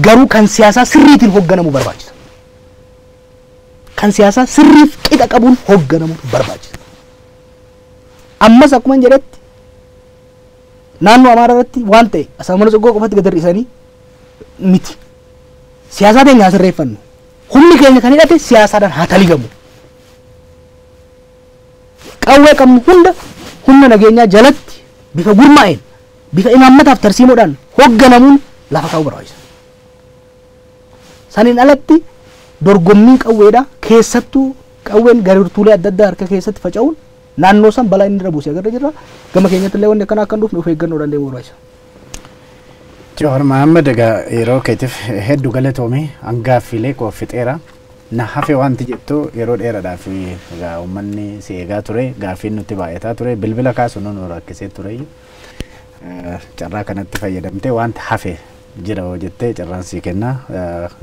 B: garuu kan siyaasaa sirriitiin hoogganamuu barbaachisa. Kan siyaasaa sirriif qixa qabuun hoogganamuu barbaachisa. Ammas akkuma hin jedhetti naannoo Amaaraa irratti waan ta'e Asaamana Tsoggoo qofatti gad hir'isanii miti. Siyaasaa teenya haa sirreeffannu. Humni keenya kan hidhate siyaasaadhaan haa taligamu. Qawwee qabnu hunda humna nageenyaa jalatti bifa gurmaa'een, bifa imaammataaf tarsiimoodhaan hoogganamuun lafa kaa'uu barbaachisa. Saniin alatti dorgommiin qawweedha, keessattuu qawween gartuulee adda addaa harka keessatti faca'uun naannoo san balaa inni irra buuse agarra jirra. Gama keenyatti illee wanni akkanaa akka hin dhufne of eeggannoodhaan deemuu barbaachisa.
A: Jawaar Mohaammed, egaa yeroo keetiif hedduu galatoomii, hangaaffiilee koo fixeera. Na hafe wanti jettu yeroo dheeraadhaaf egaa uummanni si eegaa ture, gaaffiin nutti baay'ataa ture, bilbila kaasu nu rakkisee ture. Carraa kanatti fayyadamtee wanti hafe jira hoo jettee carraan sii kenna,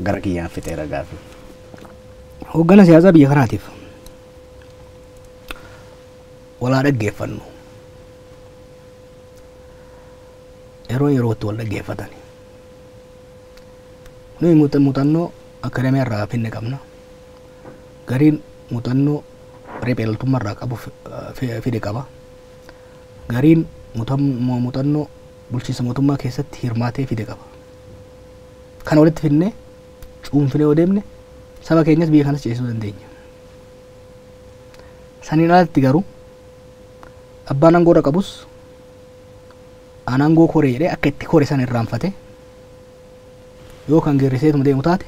A: gara kiyyaan fixeera gaaffii.
B: Hooggana siyaasaa biyya kanaatiif walaa dhaggeeffannu. Yeroo yerootti wal dhaggeeffatan. Nuyi muuxannoo akademii irraa finne qabna. Gariin muuxannoo riphee loltummaa irraa qabu fide qaba. Gariin muuxannoo bulchiinsa mootummaa keessatti hirmaatee fide qaba. Kana walitti finnee cuunfinee yoo deemne saba keenyas biyya kanas ceesisuu dandeenya. Saniin alatti garuu abbaan aangoo irra qabus aan aangoo koree jedhee akka itti kore san irraanfate yoo kan geerriseetuma deemu taate,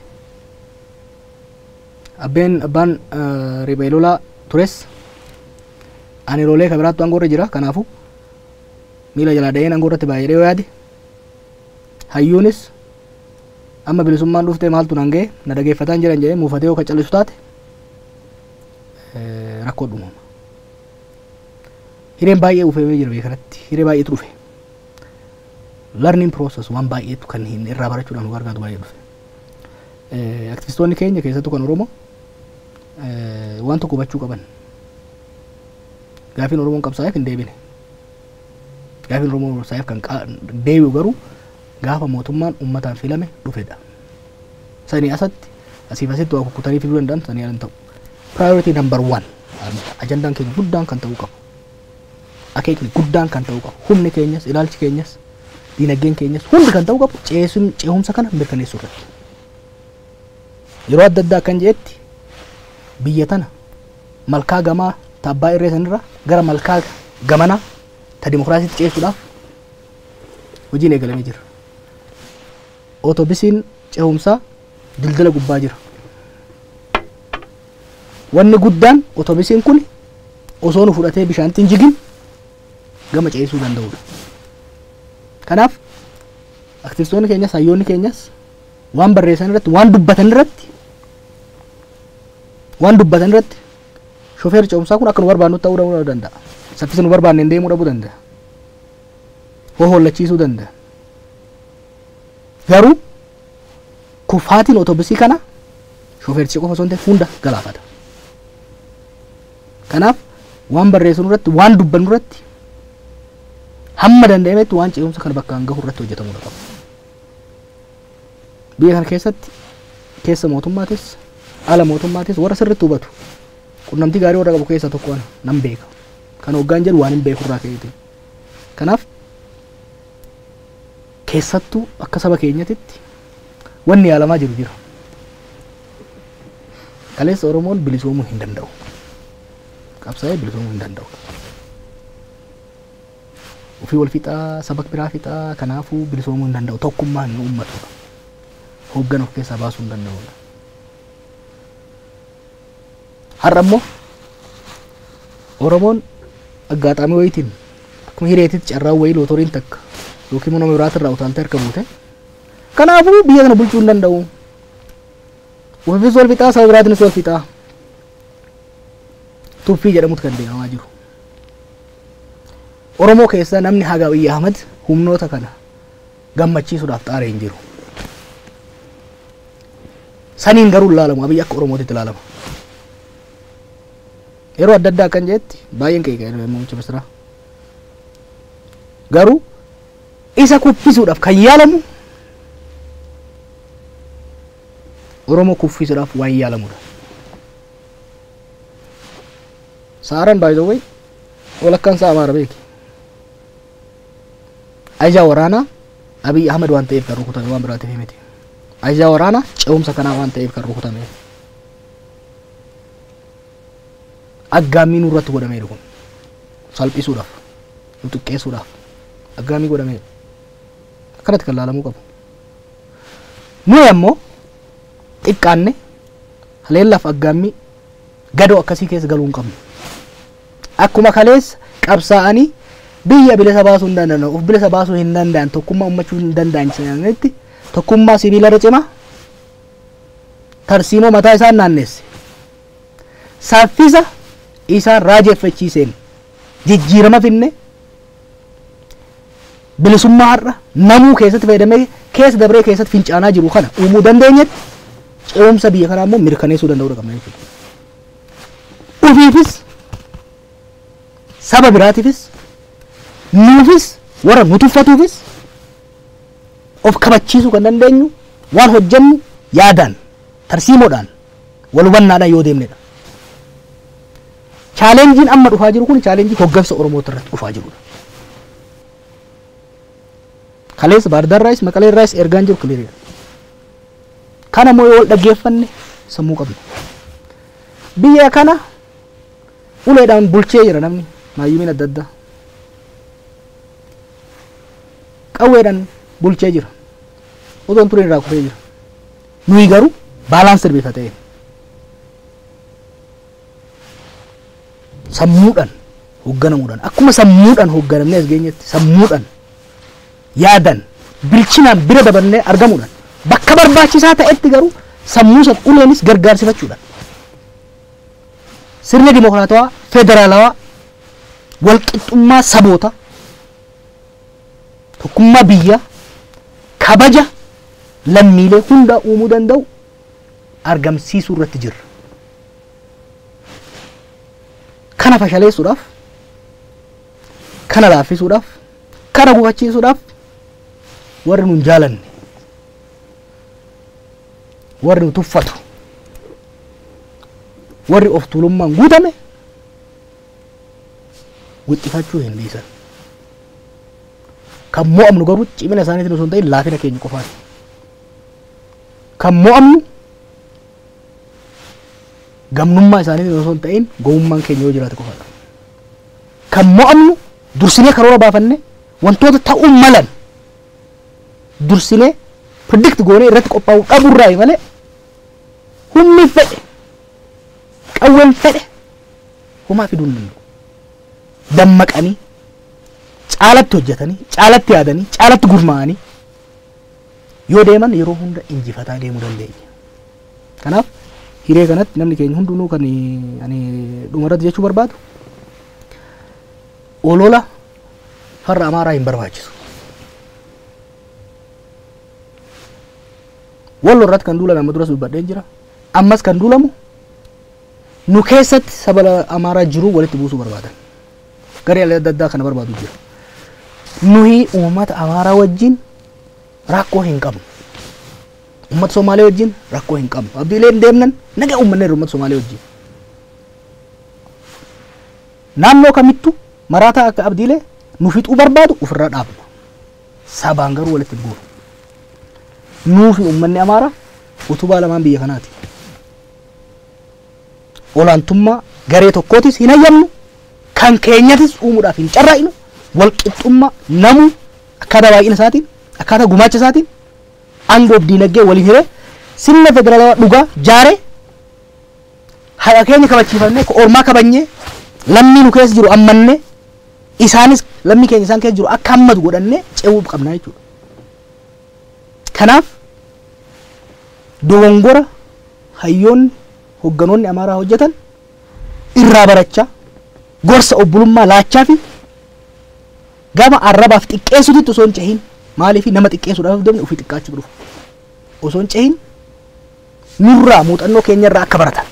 B: abbaan riphee lolaa tures ani lolee kan biraattu aangoo irra jira, kanaafu miila jalaa dha'een aangoo irratti baay'ee yoo yaade, hayyuunis amma bilisummaan dhuftee maaltu nan ga'e na dhageeffataan jiran jedhee muufatee yoo kan callisu taate rakkoo uumama. Hireen baay'ee ufeemee jira biyya kanatti, hiree baay'eetu dhufe. Learning process waan baay'eetu kan hin irraa barachuudhaan nu gargaaru baay'ee dhufe. Aktivistoonni keenya keessattuu kan Oromoo waan tokko hubachuu qaban. Gaafiin Oromoon qabsaa'eef hin deebine. Gaafiin Oromoon qabsaa'eef kan deebi'u garuu gaafa mootummaan uummataan filame dhufedha. Sanii asatti asiif asitti waa kukkutanii fiduu danda'an sanii ala hin ta'u. Priority number one ajandaan keenya guddaan kan ta'uu qabu. Akeekni guddaan kan ta'uu qabu. Humni keenyas, ilaalchi keenyas, diinagdeen keenyas hundi kan ta'uu qabu ceehumsa kana mirkaneessuu irratti. Yeroo adda addaa akkan jedhetti biyya tana malkaa gamaa ta abbaa irree sanirra gara malkaa gamanaa ta dimokiraasiitti ceessuudhaaf hojiin eegalamee jira. Ootobisiin ceehumsaa dildila gubbaa jira. Wanni guddaan ootobisiin kun osoo nu fudhatee bishaanitti hin jigin gama ceesuu danda'udha. Kanaaf aktivistoonni keenyas hayyoonni keenyas waan barreessan irratti, waan dubbatan irratti shofeerri ce'umsaa kun akka nu barbaannu ta'uu dhabuu danda'a. Saffisa nu barbaanne deemuu dhabuu danda'a. Hohollachiisuu danda'a. Garuu kufaatiin otobisii kana shofeerchi qofa osoo hin ta'in hunda galaafata. Kanaaf waan barreessinu irratti, waan dubbannu irratti, hamma danda'ametti waan ce'umsa kana bakkaan gahu irratti hojjetamuu qaba. Biyya kana keessatti keessa mootummaatis ala mootummaatis warra sirriitti hubatu, qunnamtii gaarii warra qabu keessaa tokko ana nan beeka. Kan hoggaan jedhu waan hin beekurraa ka'eeti. Kanaaf keessattuu akka saba keenyatitti wanni yaalamaa jiru jira. Kaleessa Oromoon bilisoomuu hin danda'u. Qabsaa'ee bilisoomuu hin danda'u. Ofii wal fixaa, saba biraa fixaa, kanaafuu bilisoomuu hin danda'u. Tokkummaa hin uummatudha. Hooggan of keessaa baasuu hin danda'udha. Har'a immoo Oromoon aggaaxaamii wayiitiin akkuma hireetitti carraan wayii lootoriin takka yookiin nama biraatirraa utaaltee harka buute. Kanaafuu biyya kana bulchuu hin danda'u. Ofiifis wal fixaa, saba biraatiinis wal fixaa. Tuffii jedhamutu kan deemamaa jiru. Oromoo keessaa namni haga Abiyyi Ahmad humnoota kana gammachiisuudhaaf xaaree hin jiru. Saniin garuu ilaalamu Abiyyi akka Oromootitti ilaalama. Yeroo adda addaa akkan jedhetti baay'een qeeqa muummicha ministeeraa. Garuu isa kuffisuudhaaf kan yaalamu Oromoo kuffisuudhaaf waan yaalamudha. Saaraan by the way walakkaan isaa Amaara beeki. Ajaa waraanaa Abiyyi Ahmad waan ta'eef kan rukutame waan biraatiif miti. Ajaa waraanaa ce'umsa kanaa waan ta'eef kan rukutame. Aggaammii nurratti godhameera kun salphisuudhaaf, nu xiqqeessuudhaaf aggaammii godhameera. Akkanatti kan laalamuu qabu. Nuyi ammoo xiqqaanne haleellaaf aggaammii gadoo akkasii keessa galuu hin qabnu. Akkuma kaleessa qabsaa'anii biyya bilisa baasuu hin danda'an, of bilisa baasuu hin danda'an, tokkummaa ummachuu hin danda'an jedhanitti tokkummaa sibiilarra cimaa tarsiimoo mataa isaan naanneesse. Saffisa isaan raajeffachiiseen jijjiirama finne bilisummaa har'a namuu keessatti fayyadamee keessa dabree keessatti fincaanaa jiru kana uumuu dandeenyetti ce'umsa biyya kanaa immoo mirkaneessuu danda'uu qabna jechuudha. Ofiifis saba biraatiifis nuufis warra nu tuffatuufis of kabachiisuu kan dandeenyu waan hojjennu yaadaan tarsiimoodhaan wal hubannaadhaan yoo deemnedha. Chaalenjiin amma dhufaa jiru kun chaalenjii hoggansa Oromoo irratti dhufaa jirudha. Kaleessa Baahirdaarraayis Maqaleerraayis ergaan jiru kiliiriidha. Kana immoo yoo wal dhaggeeffanne sammuu qabna. Biyya kana uleedhaan bulchee jira namni maayyimiin adda addaa. Qawweedhaan bulchee jira. Otoon tureen irraa kufee jira. Nuyi garuu baalaansii bifa ta'een sammuudhaan hoogganamuudhaan akkuma sammuudhaan hoogganamnee as geenyetti sammuudhaan yaadan bilchinaan bira dabarnee argamuudhaan bakka barbaachisaa ta'etti garuu sammuu san uleenis gargaarsifachuudhaan sirna dimokiraatawaa federaalawaa walqixxummaa saboota tokkummaa biyyaa kabaja lammiilee hunda uumuu danda'u argamsiisuu irratti jirra. Kana fashaleessuudhaaf, kana laaffisuudhaaf, kana gufachiisuudhaaf warri nun jaalanne, warri nu tuffatu, warri of tuulummaan guutame wixxifachuu hin dhiisan. Kan mo'amnu garuu cimina isaaniitiin osoo hin ta'in laafina keenya qofaati. Kan mo'amnu gamnummaa isaaniitiin osoo hin ta'in gowwummaan keenya yoo jiraate qofaadha. Kan mo'amnu dursinee karoora baafanne wantoota ta'uu malan dursinee predict goonee irratti qophaa'uu dhabuurraa malee humni fedhe qawween fedhe homaa fiduu hin danda'u. Dammaqanii caalatti hojjetanii caalatti yaadanii caalatti gurmaa'anii yoo deeman yeroo hunda injifataa deemuu dandeenya. Kanaaf hiree kanatti namni keenya hundinuu kan ani dhumarratti jechuu barbaadu olola farra Amaaraa hin barbaachisu. Wallo irratti kan duulame amma duras dubbadheen jira. Ammas kan duulamu nu keessatti saba Amaaraa jiru walitti buusuu barbaadan. Garee adda addaa kana barbaadu jira. Nuyi uummata Amaaraa wajjin rakkoo hin qabnu. Uummata Somaalee wajjin rakkoo hin qabnu. Abdiileen deemnan nagaa uummanneerra uummata Somaalee wajjin. Naannoo kamittuu maraataa akka Abdiilee nu fixuu barbaadu ofirraa dhaabna. Sabaan garuu walitti hin goonu. Nuufi uummanni Amaaraa utubaa lamaan biyya kanaati. Olaantummaa garee tokkootis hin hayyamnu, kan keenyatis uumuudhaaf hin carraa'inu, walqixxummaa namuu akkaataa baay'ina isaatiin, akkaataa gumaacha isaatiin aangoof diinagdee waliin hiree sirna federaalawaa dhugaa jaaree haqa keenya kabachiifannee ormaa kabajnee lammii nu keessa jiru ammannee isaanis lammii keenya isaan keessa jiru akka hammatu godhannee ce'uu qabna jechuudha. Kanaaf dogongora hayyoonni hogganoonni Amaaraa hojjetan irraa barachaa gorsa obbolummaa laachaa fi gama arrabaaf xiqqeessuutti osoo hin cehin, maaliif nama xiqqeessuudhaaf deemne ofii xiqqaachuu dhufu osoo hin cehin, nurraa muuxannoo keenyarraa akka baratan,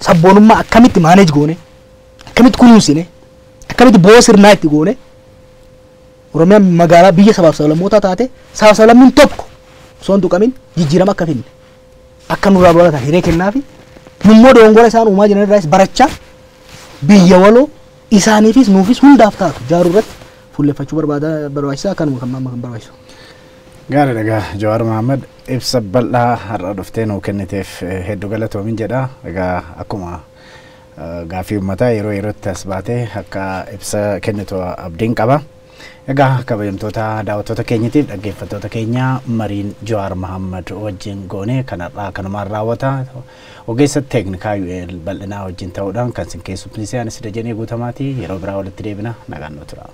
B: sabboonummaa akkamitti manage goone, akkamitti kunuunsine, akkamitti bo'oo sirnaa itti goone, Oromiyaan magaalaa biyya sabaaf sablammootaa taate sabaaf sablammiin tokko osoo hin tuqamin jijjiirama akka finne akka nurraa baratan hiree kennaafi, nummoo dogongora isaan uumaa jiran irraas barachaa biyya waloo isaaniifis nuufis hundaaf taatu jaaruu irratti fuulleffachuu barbaada barbaachisaa, akkanuma kan amma kan barbaachisu.
A: Gaariidha egaa, Jawaar Mohaammed, ibsa bal'aa har'a dhuftee nuu kenniteef hedduu galatoomin jedha. Egaa akkuma gaaffii uummataa yeroo yerootti as baatee akka ibsa kennitu abdiin qaba. Egaa kabajamtoota daawwattoota keenyatiif dhaggeeffattoota keenya, mariin Jawaar Mohaammed wajjin goone kanarraa kanumaan raawwata. Ogeessa teeknikaa UL bal'inaa wajjin ta'uudhaan kan sin keessumsiise anis Dajanee Guutamaati. Yeroo biraa walitti deebina, nagaan nu tura.